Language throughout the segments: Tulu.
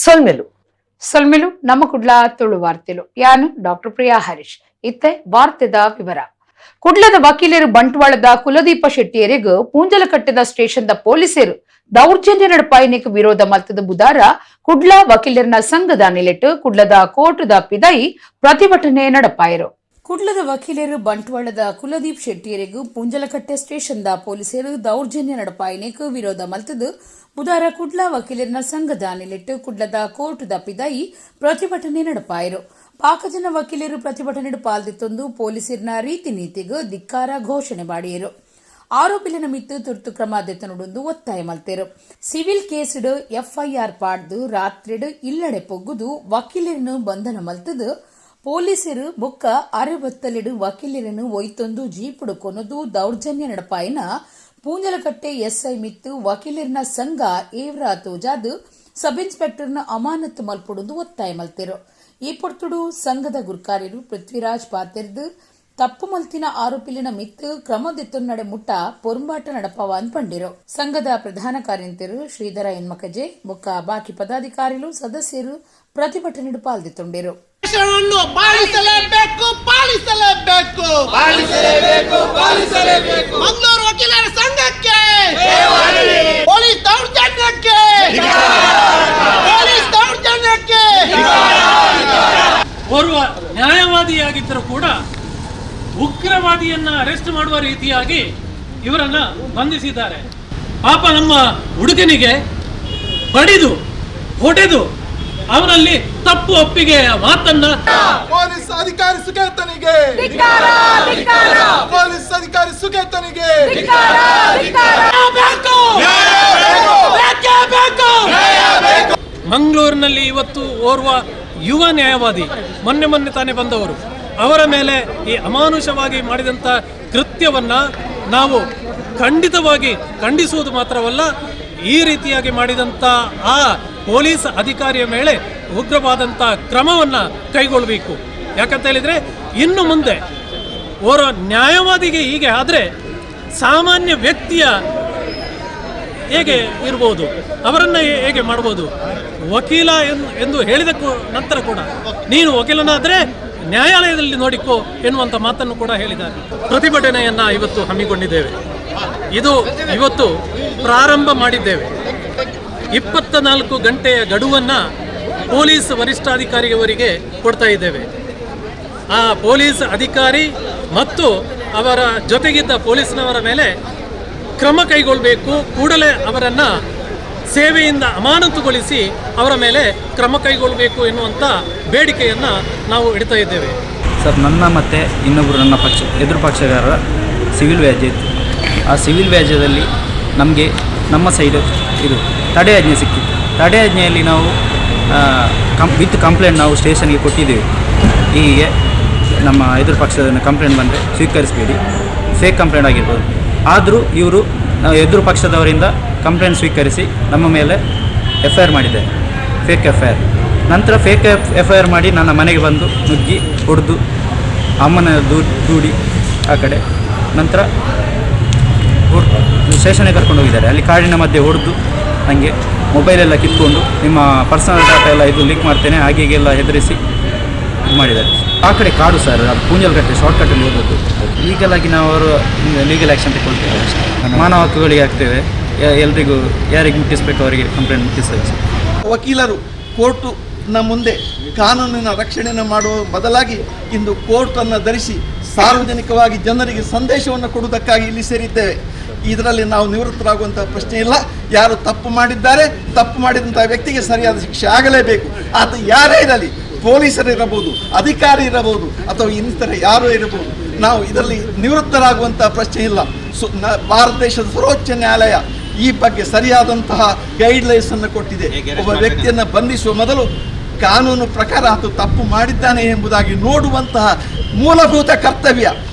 ಸೊಲ್ಮೆಲು. ಸೊಲ್ಮೆಲು. ನಮ್ಮ ಕುಡ್ಲ ತುಳು ವಾರ್ತೆಲು. ಯಾನು ಡಾಕ್ಟರ್ ಪ್ರಿಯಾ ಹರೀಶ್. ಇತ್ತೆ ವಾರ್ತೆದ ವಿವರ. ಕುಡ್ಲದ ವಕೀಲರು ಬಂಟ್ವಾಳದ ಕುಲದೀಪ ಶೆಟ್ಟಿಯರಿಗೂ ಪೂಂಜಲಕಟ್ಟೆದ ಸ್ಟೇಷನ್ದ ಪೊಲೀಸರು ದೌರ್ಜನ್ಯ ನಡಪಾಯಿನಿಕ್ ವಿರೋಧ ಮಲ್ತದ ಬುದಾರ ಕುಡ್ಲ ವಕೀಲರನ ಸಂಘದ ನಿಲೆಟ್ಟು ಕುಡ್ಲದ ಕೋರ್ಟದ ಪಿದಯಿ ಪ್ರತಿಭಟನೆ ನಡಪಾಯರು. ಕುಡ್ಲದ ವಕೀಲರು ಬಂಟ್ವಾಳದ ಕುಲದೀಪ್ ಶೆಟ್ಟಿಯರಿಗೂ ಪುಂಜಲಕಟ್ಟೆ ಸ್ಟೇಷನ್ದ ಪೊಲೀಸರು ದೌರ್ಜನ್ಯ ನಡಪಾಯಿನಿಕ್ ವಿರೋಧ ಮಲ್ತದು ಬುಧಾರ ಕುಡ್ಲ ವಕೀಲರನ ಸಂಘದ ನಿಲೆಟ್ಟು ಕುಡ್ಲದ ಕೋರ್ಟದ ಪಿದಾಯಿ ಪ್ರತಿಭಟನೆ ನಡಪಾಯರು. ಪಾಕಜನ ವಕೀಲರು ಪ್ರತಿಭಟನೆ ಪಾಲ್ದಿತ್ತೊಂದು ಪೊಲೀಸರಿನ ರೀತಿ ನೀತಿಗೂ ಧಿಕ್ಕಾರ ಘೋಷಣೆ ಮಾಡಿಯರು. ಆರೋಪಿಲನ ಮಿತ್ತು ತುರ್ತು ಕ್ರಮ ದೆತ್ತನುಡೊಂದು ಒತ್ತಾಯ ಮಲ್ತೆರು. ಸಿವಿಲ್ ಕೇಸ್ಡ್ ಎಫ್ಐಆರ್ ಪಾಡ್ದು ರಾತ್ರಿಡ್ ಇಲ್ಲಡೆ ಪೊಗ್ಗುದು ವಕೀಲರನ್ನು ಬಂಧನ ಮಲ್ತದು ಪೊಲೀಸರು ಬೊಕ್ಕ ಅರೆಬತ್ತಲಿಡು ವಕೀಲರನ್ನು ಒಯ್ತೊಂದು ಜೀಪುಡು ಕೊನೊದು ದೌರ್ಜನ್ಯ ನಡಪಾಯಿನ ಪೂಂಜಲಕಟ್ಟೆ ಎಸ್ಐ ಮಿತ್ತು ವಕೀಲರನ ಸಂಘ ಏವ್ರ ತೋಜಾದ್ ಸಬ್ ಇನ್ಸ್ಪೆಕ್ಟರ್ನ ಅಮಾನತು ಮಲ್ಪೊಡುಂದು ಒತ್ತಾಯ ಮಲ್ತೆರು. ಈ ಪೊರ್ತುಡು ಸಂಘದ ಗುರ್ಕಾರ್ಯರು ಪೃಥ್ವಿರಾಜ್ ಪಾತೆರ್ದು ತಪ್ಪು ಮಲ್ತಿನ ಆರೋಪಿಲಿನ ಮಿತ್ತು ಕ್ರಮ ನಡೆ ಮುಟ್ಟ ಪೊರುಂಬಾಟ ನಡಪವ ಪಂಡಿರು. ಸಂಘದ ಪ್ರಧಾನ ಕಾರ್ಯಂತರು ಶ್ರೀಧರ ಎನ್ಮಕಜೆ ಬೊಕ್ಕ ಬಾಕಿ ಪದಾಧಿಕಾರಿಗಳು, ಸದಸ್ಯರು ಪ್ರತಿಭಟನೆ ಪಾಲ್ದಿತ್ತುಂಡಿರು. ದೇಶವನ್ನು ಪಾಲಿಸಲೇಬೇಕು, ಪಾಲಿಸಲೇಬೇಕು. ಪಾಲಿಸಲೇಬೇಕು, ಪಾಲಿಸಲೇಬೇಕು. ಮಂಗಳೂರು ವಕೀಲರ ಸಂಘಕ್ಕೆ ಪೊಲೀಸ್ ದೌರ್ಜನ್ಯಕ್ಕೆ, ಪೊಲೀಸ್ ದೌರ್ಜನ್ಯಕ್ಕೆ. ಓರ್ವ ನ್ಯಾಯವಾದಿಯಾಗಿದ್ದರೂ ಕೂಡ ಉಗ್ರವಾದಿಯನ್ನ ಅರೆಸ್ಟ್ ಮಾಡುವ ರೀತಿಯಾಗಿ ಇವರನ್ನ ಬಂಧಿಸಿದ್ದಾರೆ. ಪಾಪ, ನಮ್ಮ ಹುಡುಗನಿಗೆ ಬಡಿದು ಹೊಡೆದು ಅವನಲ್ಲಿ ತಪ್ಪು ಒಪ್ಪಿಗೆ ಮಾತನ್ನ ಪೊಲೀಸ್ ಅಧಿಕಾರಿ ಸುಖೇತನಿಗೆ, ಪೊಲೀಸ್ ಅಧಿಕಾರಿ ಸುಖೇತನಿಗೆ. ಬೇಕು, ಬೇಕೇ ಬೇಕು. ಮಂಗಳೂರಿನಲ್ಲಿ ಇವತ್ತು ಓರ್ವ ಯುವ ನ್ಯಾಯವಾದಿ, ಮೊನ್ನೆ ಮೊನ್ನೆ ತಾನೇ ಬಂದವರು, ಅವರ ಮೇಲೆ ಈ ಅಮಾನುಷವಾಗಿ ಮಾಡಿದಂಥ ಕೃತ್ಯವನ್ನು ನಾವು ಖಂಡಿತವಾಗಿ ಖಂಡಿಸುವುದು ಮಾತ್ರವಲ್ಲ, ಈ ರೀತಿಯಾಗಿ ಮಾಡಿದಂಥ ಆ ಪೊಲೀಸ್ ಅಧಿಕಾರಿಯ ಮೇಲೆ ಉಗ್ರವಾದಂಥ ಕ್ರಮವನ್ನು ಕೈಗೊಳ್ಳಬೇಕು. ಯಾಕಂತ ಹೇಳಿದರೆ, ಇನ್ನು ಮುಂದೆ ಓರ್ವ ನ್ಯಾಯವಾದಿಗೆ ಹೀಗೆ ಆದರೆ ಸಾಮಾನ್ಯ ವ್ಯಕ್ತಿಯ ಹೇಗೆ ಇರ್ಬೋದು? ಅವರನ್ನು ಹೇಗೆ ಮಾಡ್ಬೋದು? ವಕೀಲ ಎಂದು ಹೇಳಿದಕ್ಕೂ ನಂತರ ಕೂಡ ನೀನು ವಕೀಲನಾದರೆ ನ್ಯಾಯಾಲಯದಲ್ಲಿ ನೋಡಿಕೋ ಎನ್ನುವಂಥ ಮಾತನ್ನು ಕೂಡ ಹೇಳಿದ್ದಾರೆ. ಪ್ರತಿಭಟನೆಯನ್ನು ಇವತ್ತು ಹಮ್ಮಿಕೊಂಡಿದ್ದೇವೆ. ಇದು ಇವತ್ತು ಪ್ರಾರಂಭ ಮಾಡಿದ್ದೇವೆ. 24 ಗಂಟೆಯ ಗಡುವನ್ನು ಪೊಲೀಸ್ ವರಿಷ್ಠಾಧಿಕಾರಿಯವರಿಗೆ ಕೊಡ್ತಾ ಇದ್ದೇವೆ. ಆ ಪೊಲೀಸ್ ಅಧಿಕಾರಿ ಮತ್ತು ಅವರ ಜೊತೆಗಿದ್ದ ಪೊಲೀಸ್ನವರ ಮೇಲೆ ಕ್ರಮ ಕೈಗೊಳ್ಳಬೇಕು. ಕೂಡಲೇ ಅವರನ್ನು ಸೇವೆಯಿಂದ ಅಮಾನತುಗೊಳಿಸಿ ಅವರ ಮೇಲೆ ಕ್ರಮ ಕೈಗೊಳ್ಳಬೇಕು ಎನ್ನುವಂಥ ಬೇಡಿಕೆಯನ್ನು ನಾವು ಇಡ್ತಾ ಇದ್ದೇವೆ. ಸರ್, ನನ್ನ ಮತ್ತು ಇನ್ನೊಬ್ಬರು ನನ್ನ ಪಕ್ಷ ಎದುರು ಪಕ್ಷಗಾರರ ಸಿವಿಲ್ ವ್ಯಾಜ್ಯ ಇತ್ತು. ಆ ಸಿವಿಲ್ ವ್ಯಾಜ್ಯದಲ್ಲಿ ನಮಗೆ ನಮ್ಮ ಸೈಡು ಇದು ತಡೆಯಾಜ್ಞೆ ಸಿಕ್ಕಿತ್ತು. ತಡೆಯಾಜ್ಞೆಯಲ್ಲಿ ನಾವು ವಿತ್ ಕಂಪ್ಲೇಂಟ್ ನಾವು ಸ್ಟೇಷನ್ಗೆ ಕೊಟ್ಟಿದ್ದೇವೆ. ಹೀಗೆ ನಮ್ಮ ಎದುರು ಪಕ್ಷದ ಕಂಪ್ಲೇಂಟ್ ಬಂದರೆ ಸ್ವೀಕರಿಸಬೇಡಿ, ಫೇಕ್ ಕಂಪ್ಲೇಂಟ್ ಆಗಿರ್ಬೋದು. ಆದರೂ ಇವರು ನಾವು ಎದುರು ಪಕ್ಷದವರಿಂದ ಕಂಪ್ಲೇಂಟ್ ಸ್ವೀಕರಿಸಿ ನಮ್ಮ ಮೇಲೆ F I R ಮಾಡಿದ್ದಾರೆ, fake F I R. ನಂತರ fake F I R ಮಾಡಿ ನನ್ನ ಮನೆಗೆ ಬಂದು ನುಗ್ಗಿ, ಹೊಡೆದು, ಅಮ್ಮನ ದೂಡಿ ಆ ಕಡೆ, ನಂತರ ಸ್ಟೇಷನ್ಗೆ ಕರ್ಕೊಂಡು ಹೋಗಿದ್ದಾರೆ. ಅಲ್ಲಿ ಕಾಡಿನ ಮಧ್ಯೆ ಹೊಡೆದು, ನನಗೆ ಮೊಬೈಲೆಲ್ಲ ಕಿತ್ಕೊಂಡು, ನಿಮ್ಮ ಪರ್ಸನಲ್ ಡಾಟಾ ಎಲ್ಲ ಇದು ಲೀಕ್ ಮಾಡ್ತೇನೆ, ಹಾಗೆ ಹೀಗೆಲ್ಲ ಹೆದರಿಸಿ ಇದು ಮಾಡಿದ್ದಾರೆ. ಆ ಕಡೆ ಕಾಡು ಸರ್ ಅದು, ಪೂಂಜಲ್ಕಟ್ಟೆ ಶಾರ್ಟ್ ಕಟ್ಟಲ್ಲಿ ಹೋದದ್ದು. ಲೀಗಲಾಗಿ ನಾವು ಅವರು ಲೀಗಲ್ ಆ್ಯಕ್ಷನ್ ತಗೊಳ್ತೇವೆ ಅಷ್ಟೇ. ಮಾನವ ಹಕ್ಕುಗಳಿಗೆ ಹಾಕ್ತೇವೆ. ಎಲ್ರಿಗೂ ಯಾರಿಗೆ ಮುಟ್ಟಿಸ್ಬೇಕು ಅವರಿಗೆ ಕಂಪ್ಲೇಂಟ್ ಮುಟ್ಟಿಸ್ತೇವೆ ಸರ್. ವಕೀಲರು ಕೋರ್ಟುನ ಮುಂದೆ ಕಾನೂನಿನ ರಕ್ಷಣೆಯನ್ನು ಮಾಡುವ ಬದಲಾಗಿ ಇಂದು ಕೋರ್ಟನ್ನು ಧರಿಸಿ ಸಾರ್ವಜನಿಕವಾಗಿ ಜನರಿಗೆ ಸಂದೇಶವನ್ನು ಕೊಡುವುದಕ್ಕಾಗಿ ಇಲ್ಲಿ ಸೇರಿದ್ದೇವೆ. ಇದರಲ್ಲಿ ನಾವು ನಿವೃತ್ತರಾಗುವಂಥ ಪ್ರಶ್ನೆ ಇಲ್ಲ. ಯಾರು ತಪ್ಪು ಮಾಡಿದ್ದಾರೆ, ತಪ್ಪು ಮಾಡಿದಂಥ ವ್ಯಕ್ತಿಗೆ ಸರಿಯಾದ ಶಿಕ್ಷೆ ಆಗಲೇಬೇಕು. ಆತ ಯಾರೇ ಇರಲಿ, ಪೊಲೀಸರು ಇರಬಹುದು, ಅಧಿಕಾರಿ ಇರಬಹುದು ಅಥವಾ ಇನ್ನಿತರ ಯಾರೂ ಇರಬಹುದು. ನಾವು ಇದರಲ್ಲಿ ನಿವೃತ್ತರಾಗುವಂಥ ಪ್ರಶ್ನೆ ಇಲ್ಲ. ಭಾರತ ದೇಶದ ಸರ್ವೋಚ್ಚ ನ್ಯಾಯಾಲಯ ಈ ಬಗ್ಗೆ ಸರಿಯಾದಂತಹ ಗೈಡ್ಲೈನ್ಸ್ ಅನ್ನು ಕೊಟ್ಟಿದೆ. ಒಬ್ಬ ವ್ಯಕ್ತಿಯನ್ನು ಬಂಧಿಸುವ ಮೊದಲು ಕಾನೂನು ಪ್ರಕಾರ ಆತ ತಪ್ಪು ಮಾಡಿದ್ದಾನೆ ಎಂಬುದಾಗಿ ನೋಡುವಂತಹ ಮೂಲಭೂತ ಕರ್ತವ್ಯ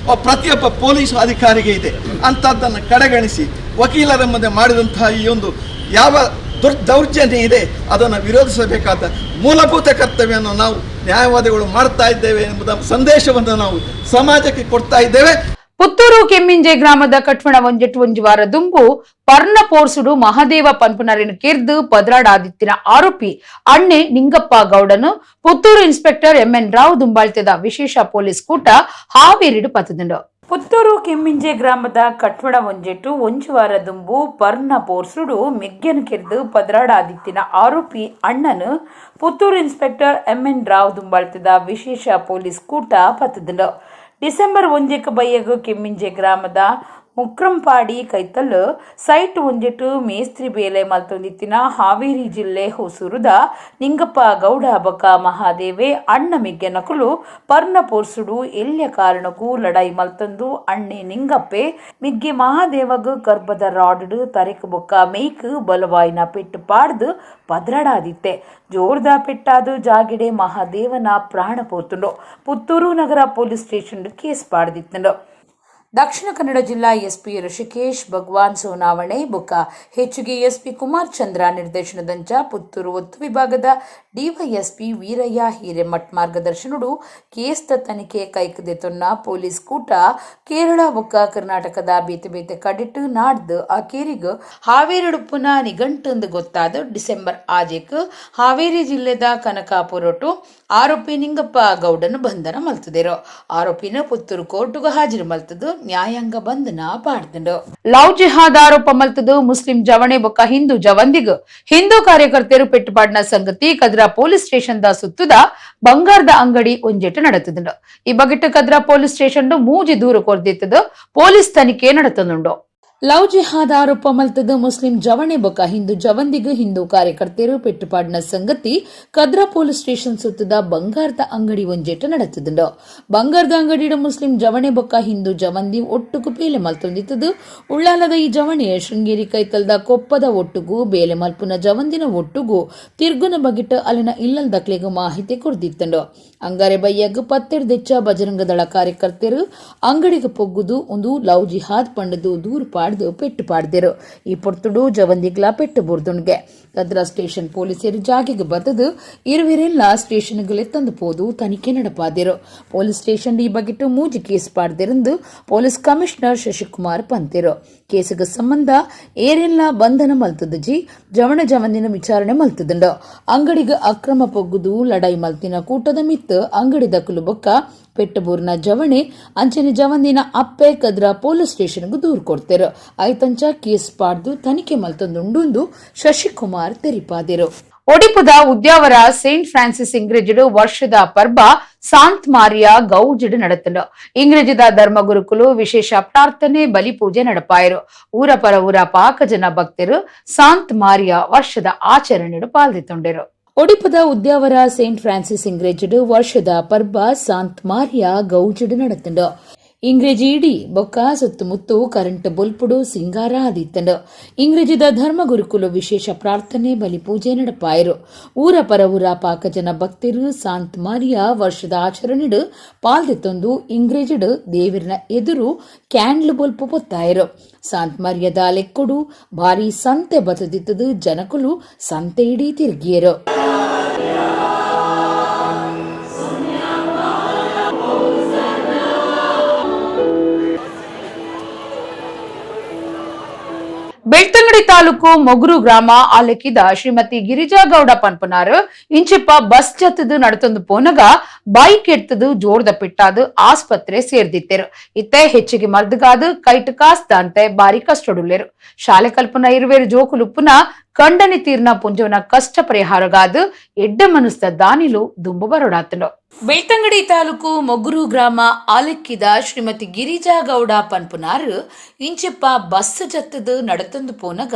ಪ್ರತಿಯೊಬ್ಬ ಪೊಲೀಸ್ ಅಧಿಕಾರಿಗೆ ಇದೆ. ಅಂಥದ್ದನ್ನು ಕಡೆಗಣಿಸಿ ವಕೀಲರ ಮುಂದೆ ಮಾಡಿದಂತಹ ಈ ಒಂದು ಯಾವ ದೌರ್ಜನ್ಯ ಇದೆ, ಅದನ್ನು ವಿರೋಧಿಸಬೇಕಾದ ಮೂಲಭೂತ ಕರ್ತವ್ಯವನ್ನು ನಾವು ನ್ಯಾಯವಾದಿಗಳು ಮಾಡ್ತಾ ಇದ್ದೇವೆ ಎಂಬುದ ಸಂದೇಶವನ್ನು ನಾವು ಸಮಾಜಕ್ಕೆ ಕೊಡ್ತಾ ಇದ್ದೇವೆ. Puttur Kemminje ಗ್ರಾಮದ ಕಟ್ವಣ ಒಂಜೆಟ್ಟು ಒಂಜಿ ವಾರ ದುಂಬು ಪರ್ಣ ಪೋರ್ಸುಡು ಮಹಾದೇವ ಪನ್ಪುನರಿನ ಕಿರ್ದು ಪದ್ರಾಡಾದಿತ್ತಿನ ಆರೋಪಿ ಅಣ್ಣೆ ನಿಂಗಪ್ಪ ಗೌಡನು ಪುತ್ತೂರು ಇನ್ಸ್ಪೆಕ್ಟರ್ ಎಂಎನ್ ರಾವ್ ದುಂಬಾಳ್ತೆದ ವಿಶೇಷ ಪೊಲೀಸ್ ಕೂಟ ಹಾವೇರಿಡು ಪತ್ತುದುಂಡು. ಪುತ್ತೂರು ಕೆಮ್ಮಿಂಜೆ ಗ್ರಾಮದ ಕಟ್ವಣ ಒಂಜೆಟ್ಟು ಒಂಜಿ ವಾರ ದುಂಬು ಪರ್ಣ ಪೋರ್ಸುಡು ಮೆಗ್ಯನ್ ಕಿರ್ದು ಪದ್ರಾಡಾದಿತ್ತಿನ ಆರೋಪಿ ಅಣ್ಣನು ಪುತ್ತೂರು ಇನ್ಸ್ಪೆಕ್ಟರ್ ಎಂಎನ್ ರಾವ್ ದುಂಬಾಳ್ತೆದ ವಿಶೇಷ ಪೊಲೀಸ್ ಕೂಟ ಪತ್ತುದುಂಡು. ಡಿಸೆಂಬರ್ 1ಕ್ಕೆ ಬಯ್ಯಗು ಕೆಮ್ಮಿಂಜೆ ಗ್ರಾಮದ ಮುಕ್ರಂಪಾಡಿ ಕೈತಲ್ ಸೈಟ್ ಒಂಜೆಟ್ಟು ಮೇಸ್ತ್ರಿ ಬೇಲೆ ಮಲ್ತೊಂದಿತ್ತಿನ ಹಾವೇರಿ ಜಿಲ್ಲೆ ಹೊಸೂರುದ ನಿಂಗಪ್ಪ ಗೌಡ ಬೊಕ ಮಹಾದೇವೆ ಅಣ್ಣ ಮಿಗ್ಗೆ ನಕುಲು ಪರ್ಣ ಪೋರ್ಸುಡು ಎಲ್ಯ ಕಾರಣಕ್ಕೂ ಲಡಾಯಿ ಮಲ್ತೊಂದು ಅಣ್ಣೆ ನಿಂಗಪ್ಪೆ ಮಿಗ್ಗೆ ಮಹಾದೇವಗ್ ಗರ್ಭದ ರಾಡ್ ತರೆಕ್ ಬೊಕ್ಕ ಮೇಯ್ಕ್ ಬಲವಾಯಿನ ಪೆಟ್ಟು ಪಾಡ್ದು ಪದ್ರಡಾದಿತ್ತೆ. ಜೋರ್ದ ಪೆಟ್ಟಾದು ಜಾಗಿಡೆ ಮಹಾದೇವನ ಪ್ರಾಣ ಪೋತುಂಡು. ಪುತ್ತೂರು ನಗರ police station case ಪಾಡ್ದಿತ್ತುಂಡು. Dakshina Kannada ಜಿಲ್ಲಾ ಎಸ್ಪಿ ಋಷಿಕೇಶ್ ಭಗವಾನ್ ಸೋನಾವಣೆ ಬೊಕ್ಕ ಹೆಚ್ಚಿಗೆ ಎಸ್ಪಿ ಕುಮಾರ್ ಚಂದ್ರ ನಿರ್ದೇಶನದಂಚ ಪುತ್ತೂರು ಒತ್ತು ವಿಭಾಗದ ಡಿವೈಎಸ್ಪಿ ವೀರಯ್ಯ ಹಿರೇಮಠ್ ಮಾರ್ಗದರ್ಶನಡು ಕೇಸ್ದ ತನಿಖೆ ಕೈಕದೆತೊನ್ನ ಪೊಲೀಸ್ ಕೂಟ ಕೇರಳ ಬೊಕ್ಕ ಕರ್ನಾಟಕದ ಬೇತೆ ಬೇತೆ ಕಡಿಟ್ಟು ನಾಡ್ದು ಆ ಕೇರಿಗ್ ಹಾವೇರಿಡುಪ್ಪುನ ನಿಘಂಟಂದು ಗೊತ್ತಾದ ಡಿಸೆಂಬರ್ 6ಕ್ಕೆ ಹಾವೇರಿ ಜಿಲ್ಲೆದ ಕನಕಾಪುರಟು ಆರೋಪಿ ನಿಂಗಪ್ಪ ಗೌಡನ ಬಂಧನ ಮಲ್ತದಿರು. ಆರೋಪಿನ ಪುತ್ತೂರು ಕೋರ್ಟುಗು ಹಾಜರು ಮಲ್ತದು ನ್ಯಾಯಾಂಗ ಬಂಧನ ಪಾಡ್ದುಂಡು. ಲವ್ ಜಿಹಾದ್ ಆರೋಪ ಮಲ್ತದು ಮುಸ್ಲಿಂ ಜವಣೆ ಬೊಕ್ಕ ಹಿಂದೂ ಜವಂದಿಗ್ ಹಿಂದೂ ಕಾರ್ಯಕರ್ತರು ಪೆಟ್ಟುಪಾಡಿನ ಸಂಗತಿ ಕದ್ರಾ ಪೊಲೀಸ್ ಸ್ಟೇಷನ್ the ಸುತ್ತುದ ಬಂಗಾರದ ಅಂಗಡಿ ಒಂಜೆಟ್ಟು ನಡೆತದುಂಡು. ಈ ಬಗೆಟ್ ಕದ್ರಾ ಪೊಲೀಸ್ ಸ್ಟೇಷನ್ ಮೂಜಿ ದೂರು ಕೊರ್ದಿತ್ತದು ಪೊಲೀಸ್ ತನಿಖೆ ನಡೆತದುಂಡು. ಲವ್ ಜಿಹಾದ್ ಆರೋಪ ಮಲ್ತದ ಮುಸ್ಲಿಂ ಜವಣೆ ಬೊಕ್ಕ ಹಿಂದೂ ಜವಂದಿಗ್ ಹಿಂದೂ ಕಾರ್ಯಕರ್ತರು ಪೆಟ್ಟುಪಾಡಿನ ಸಂಗತಿ ಕದ್ರಾ ಪೊಲೀಸ್ ಸ್ಟೇಷನ್ ಸುತ್ತದ ಬಂಗಾರದ ಅಂಗಡಿ ಒಂಜೆಟ್ಟು ನಡೆತದುಂಡು. ಬಂಗಾರದ ಅಂಗಡಿಡ ಮುಸ್ಲಿಂ ಜವಣೆ ಬೊಕ್ಕ ಹಿಂದೂ ಜವಂದಿ ಒಟ್ಟುಗು ಬೇಲೆ ಮಲ್ತೊಂದಿತ್ತದು. ಉಳ್ಳಾಲದ ಈ ಜವಣೆ ಶೃಂಗೇರಿ ಕೈತಲ್ದ ಕೊಪ್ಪದ ಒಟ್ಟುಗು ಬೇಲೆ ಮಲ್ಪುನ ಜವಂದಿನ ಒಟ್ಟುಗು ತಿರ್ಗುನ ಬಗಿಟ್ ಅಲ್ಲಿನ ಇಲ್ಲಲ್ ದಕ್ಲೆಗ್ ಮಾಹಿತಿ ಕೊರ್ದಿತ್ತುಂಡು. ಅಂಗಾರೆ ಬಯ್ಯಗ್ ಪತ್ತೆಡ್ದೆಚ್ಚ ಬಜರಂಗದಳ ಕಾರ್ಯಕರ್ತರು ಅಂಗಡಿಗೆ ಪೊಗ್ಗುದು ಒಂದು ಲವ್ ಜಿಹಾದ್ ಪಂಡದು ದೂರು ಪಾಡ್ದು ಪೆಟ್ಟು ಪಾಡ್ದಿರು. ಈ ಪೊರ್ತುಡು ಜವಂದಿಗ್ಲಾ ಪೆಟ್ಟು ಬುರ್ದುಣ್ಗೆ. ಕದ್ರಾ ಸ್ಟೇಷನ್ ಪೊಲೀಸರು ಜಾಗೆಗೆ ಬತ್ತದು ಇರುವಿರೆಲ್ಲ ಸ್ಟೇಷನ್ಗಳೇ ತಂದು ಪೋದು ತನಿಖೆ ನಡಪಾದಿರು. ಪೊಲೀಸ್ ಸ್ಟೇಷನ್ ಈ ಬಗೆಟ್ಟು ಮೂಜಿ ಕೇಸ್ ಪಾಡ್ದಿರಂದು ಪೊಲೀಸ್ ಕಮಿಷನರ್ ಶಶಿಕುಮಾರ್ ಪಂತಿರು. ಕೇಸುಗೆ ಸಂಬಂಧ ಏರೆಲ್ಲ ಬಂಧನ ಮಲ್ತದಜಿ ಜವಣ ಜವಂದಿನ ವಿಚಾರಣೆ ಮಲ್ತದುಂಡು. ಅಂಗಡಿಗೆ ಅಕ್ರಮ ಪೊಗ್ಗುದು ಲಡಾಯಿ ಮಲ್ತಿನ ಕೂಟದ ಮಿತ್ತು ಅಂಗಡಿ ದಕ್ಕಲು ಬೊಕ್ಕ ಪೆಟ್ಟಬೂರ್ನ ಜವಣೆ ಅಂಚನೆ ಜವಂದಿನ ಅಪ್ಪೆ ಕದ್ರಾ ಪೊಲೀಸ್ ಸ್ಟೇಷನ್ಗೆ ದೂರು ಕೊಡ್ತೇರು. ಐತಂಚ ಕೇಸ್ ಪಾಡ್ದು ತನಿಖೆ ಮಲ್ತೊಂದುಂಡು ಶಶಿಕುಮಾರ್ ತೆರಿಪಾದಿರು. ಒಡಿಪುದ ಉದ್ಯಾವರ ಸೇಂಟ್ ಫ್ರಾನ್ಸಿಸ್ ಇಂಗ್ರೇಜಿಡು ವರ್ಷದ ಪರ್ಬ ಸಾಂತ್ ಮಾರಿಯಾ ಗೌಜಿಡು ನಡತಂಡು. ಇಂಗ್ರೇಜಿದ ಧರ್ಮಗುರುಕುಲು ವಿಶೇಷ ಪ್ರಾರ್ಥನೆ ಬಲಿ ಪೂಜೆ ನಡಪಾಯರು. ಊರ ಪರ ಊರ ಪಾಕ ಜನ ಭಕ್ತರು ಸಾಂತ್ ಮಾರಿಯಾ ವರ್ಷದ ಆಚರಣೆಡು ಪಾಲ್ದಿತ್ತುಂಡರು. ಒಡಿಪುದ ಉದ್ಯಾವರ ಸೇಂಟ್ ಫ್ರಾನ್ಸಿಸ್ ಇಂಗ್ರೇಜಿಡು ವರ್ಷದ ಪರ್ಬ ಸಾಂತ್ ಮಾರಿಯಾ ಗೌಜಿಡು ನಡತಂಡು. ಇಂಗ್ರೇಜಿ ಇಡೀ ಬೊಕ್ಕ ಸುತ್ತಮುತ್ತು ಕರೆಂಟ್ ಬೊಲ್ಪುಡು ಸಿಂಗಾರ ಆದಿತ್ತಂಡು. ಇಂಗ್ರೇಜಿದ ಧರ್ಮಗುರುಕುಲು ವಿಶೇಷ ಪ್ರಾರ್ಥನೆ ಬಲಿ ಪೂಜೆ ನಡಪಾಯರು. ಊರ ಪರ ಊರ ಪಾಕ ಜನ ಭಕ್ತರು ಸಾಂತ್ ಮಾರಿಯಾ ವರ್ಷದ ಆಚರಣೆಡು ಪಾಲ್ದೆತ್ತೊಂದು ಇಂಗ್ರೇಜಿಡು ದೇವಿರ್ನ ಎದುರು ಕ್ಯಾಂಡ್ಲ್ ಬೊಲ್ಪು ಪೊತ್ತಾಯರು. ಸಾಂತ್ ಮಾರಿಯದ ಲೆಕ್ಕೊಡು ಭಾರಿ ಸಂತೆ ಬತದಿತ್ತದು ಜನಕುಲು ಸಂತೆ ಇಡೀ ತಿರುಗಿಯರು. ಬೆಳ್ತಂಗಡಿ ತಾಲೂಕು ಮೊಗರು ಗ್ರಾಮ ಆಲಕ್ಕಿದ ಶ್ರೀಮತಿ ಗಿರಿಜಾಗೌಡ ಪನ್ಪನಾರು ಇಂಚಿಪ್ಪ ಬಸ್ ಜತ್ತದು ನಡತೊಂದು ಪೋನಗ ಬೈಕ್ ಎಡ್ತದು ಜೋರ್ದ ಪಿಟ್ಟಾದು ಆಸ್ಪತ್ರೆ ಸೇರ್ದಿತ್ತೇರು. ಇತ್ತೆ ಹೆಚ್ಚಿಗೆ ಮರ್ದಗಾದು ಕೈಟ್ ಕಾಸ್ದಾಂತೆ ಬಾರಿ ಕಷ್ಟಡುಲ್ಲೇರು. ಶಾಲೆ ಕಲ್ಪನ ಇರುವೇರು ಜೋಕುಲುಪ್ಪುನ ಕಂಡನಿ ತೀರ್ನ ಪುಂಜವನ ಕಷ್ಟ ಪರಿಹಾರಗಾದು ಎಡ್ಡ ಮನಸ್ದ ದಾನಿಲು ದುಂಬು ಬರೋಡಾತನು. ಬೆಳ್ತಂಗಡಿ ತಾಲೂಕು ಮೊಗರು ಗ್ರಾಮ ಆಲಕ್ಕಿದ ಶ್ರೀಮತಿ ಗಿರಿಜಾಗೌಡ ಪನ್ಪುನಾರು ಇಂಚಿಪ್ಪ ಬಸ್ ಜತ್ತದು ನಡತಂದು ಪೋನಗ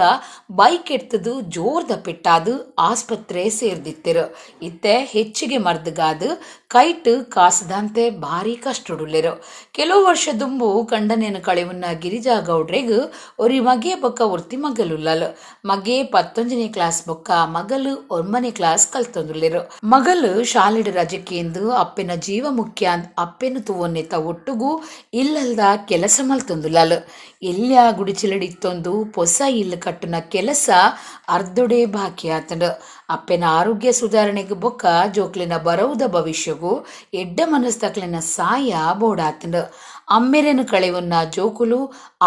ಬೈಕ್ ಎಡ್ತದು ಜೋರ್ದ ಪೆಟ್ಟಾದು ಆಸ್ಪತ್ರೆ ಸೇರ್ದಿತ್ತಿರು. ಇತ್ತೆ ಹೆಚ್ಚಿಗೆ ಮರ್ದಗಾದು ಕೈಟ್ ಕಾಸದಂತೆ ಭಾರಿ ಕಷ್ಟಡುಲ್ಲೆರು. ಕೆಲವು ವರ್ಷ ದುಂಬು ಕಂಡನೇನು ಕಳೆವನ್ನ ಗಿರಿಜಾಗೌಡ್ರೆಗ್ ಒರಿ ಮಗೆ ಬೊಕ್ಕ ಒರ್ತಿ ಮಗಲುಲ್ಲಲ್. ಮಗೆ 11ನೇ ಕ್ಲಾಸ್ ಬೊಕ್ಕ ಮಗಲು 9ನೇ ಕ್ಲಾಸ್ ಕಲ್ತೊಂದುಲ್ಲೆರು. ಮಗಲು ಶಾಲೆಡ್ ರಜೆಕೇಂದು ಅಪ್ಪೆನ ಜೀವ ಮುಖ್ಯ ಅಪ್ಪೆನ ತೂವೊನ್ನೆತ ಒಟ್ಟುಗು ಇಲ್ಲಲ್ದ ಕೆಲಸ ಮಲ್ತೊಂದುಲ್ಲಲ್. ಎಲ್ಯ ಗುಡಿಚಿಲಡಿತ್ತೊಂದು ಪೊಸ ಇಲ್ಲು ಕಟ್ಟುನ ಕೆಲಸ ಅರ್ಧೊಡೆ ಬಾಕಿ ಆತಂಡು. ಅಪ್ಪೆನ ಆರೋಗ್ಯ ಸುಧಾರಣೆಗೆ ಬೊಕ್ಕ ಜೋಕ್ಲಿನ ಬರವುದ ಭವಿಷ್ಯಗು ಎಡ್ಡ ಮನಸ್ತಕ್ಲಿನ ಸಾಯ ಬೋಡಾತಂಡು. ಅಮ್ಮೆರೆನು ಕಳೆವನ್ನ ಜೋಕುಲು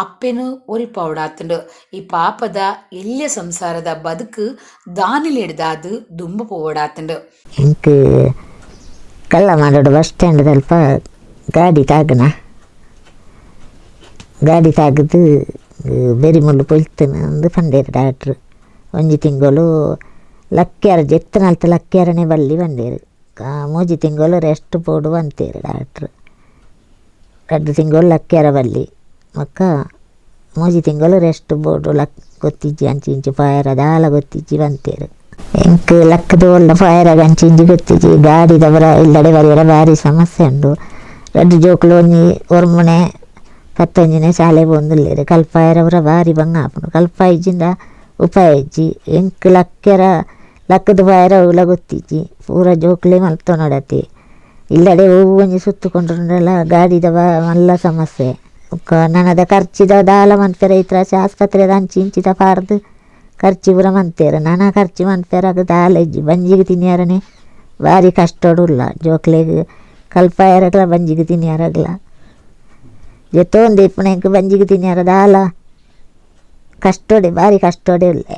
ಅಪ್ಪೆನು ಒರಿಪಾವಡಾತಂಡು. ಈ ಪಾಪದ ಎಲ್ಯ ಸಂಸಾರದ ಬದುಕು ದಾನಿಲೆಡ್ದಾದು ದುಂಬು ಪೋವಡಾತಂಡು. ಎಂಕ್ ಕಳ್ಳ ಮಾಡೋಡು ಬಸ್ ಸ್ಟ್ಯಾಂಡ್ ಅಲ್ಪ ಗಾಡಿ ತಾಗನ ಗಾಡಿ ತಾಗದು ಬೆರಿ ಮುಳ್ಳು ಪೊಲ್ತನ ಅಂದು ಪಂಡೇರು ಡಾಕ್ಟ್ರು. ಒಂಜಿ ತಿಂಗಳು ಲಕ್ಕ್ಯಾರ ಜೆತ್ತನಲ್ತ ಲಕ್ಕ್ಯಾರನೇ ಬಲ್ಲಿ ಬಂದೇರು. ಮೂಜಿ ತಿಂಗಳು ರೆಸ್ಟ್ ಪೋಡು ಅಂತೇರು ಡಾಕ್ಟ್ರು. 2 ತಿಂಗಳು ಲಕ್ಕ್ಯಾರ ಬಲ್ಲಿ ಬೊಕ್ಕ 3 ತಿಂಗಳು ರೆಸ್ಟ್ ಬೋಡು ಲಕ್ ಗೊತ್ತಿಜ್ಜಿ ಅಂಚಿ ಇಂಚಿ ಪಾಯರ ದಾಲ ಗೊತ್ತಿಜ್ಜಿ ಬಂತೇರು. ಎಂಕ್ ಲಕ್ಕದ ಒಲ್ಲ ಪಾಯರ ಅಂಚಿ ಇಂಚಿ ಗೊತ್ತಿಜ್ಜಿ. ಗಾಡಿದವರ ಇಲ್ಲಡೆ ಬರಿಯರ ಭಾರಿ ಸಮಸ್ಯೆ ಉಂಡು. 2 ಜೋಕುಲು ಒಂಜಿ ಒರ್ಮನೆ 11ನೇ ಶಾಲೆ ಪೋಂದುಲ್ಲೆರ್. ಕಲ್ಪಾಯರವರ ಭಾರಿ ಬಂಗ ಆಪುಂಡು. ಕಲ್ಪ ಇಜ್ಜಿಂದ ಉಪಾಯ ಇಜ್ಜಿ. ಎಂಕ್ ಲಕ್ಕೆರ ಲಕ್ಕದ ಪಾಯರ ಅವುಲ ಗೊತ್ತಿಜ್ಜಿ. ಪೂರ ಜೋಕುಲೇ ಮಲ್ತೊನೊಡತೆ. ಇಲ್ಲಡೆ ಒವು ಒಂಜಿ ಸುತ್ತುಕೊಂಡ್ರಲ್ಲ ಗಾಡಿದ ಮಲ್ಲ ಸಮಸ್ಯೆ. ಬೊಕ್ಕ ನನದ ಖರ್ಚಿದ ದಾಲ ಮನ್ಪೆರ ಇತ್ರಾಚೆ ಆಸ್ಪತ್ರೆದ ಅಂಚಿ ಇಂಚಿದ ಪಾರ್ದು ಖರ್ಚಿ ಪೂರ ಮಂತೇರು. ನನ ಖರ್ಚು ಮನ್ಪೆರಾಗ ದಾಲ ಇಜ್ಜಿ. ಬಂಜಿಗೆ ತಿನ್ಯಾರನೆ ಭಾರಿ ಕಷ್ಟಡುಲ್ಲ. ಜೋಕ್ಲೆಗ್ ಕಲ್ಪಾಯರಗ್ಲ ಬಂಜಿಗೆ ತಿನ್ಯಾರಗ್ಲ ಜೊತೊಂದು ಇಪ್ಪುನ ಎಂಕ್ ಬಂಜಿಗೆ ತಿನ್ಯಾರ ದಾಲ ಕಷ್ಟೋಡೆ ಭಾರಿ ಕಷ್ಟೋಡೆ ಉಲ್ಲೆ.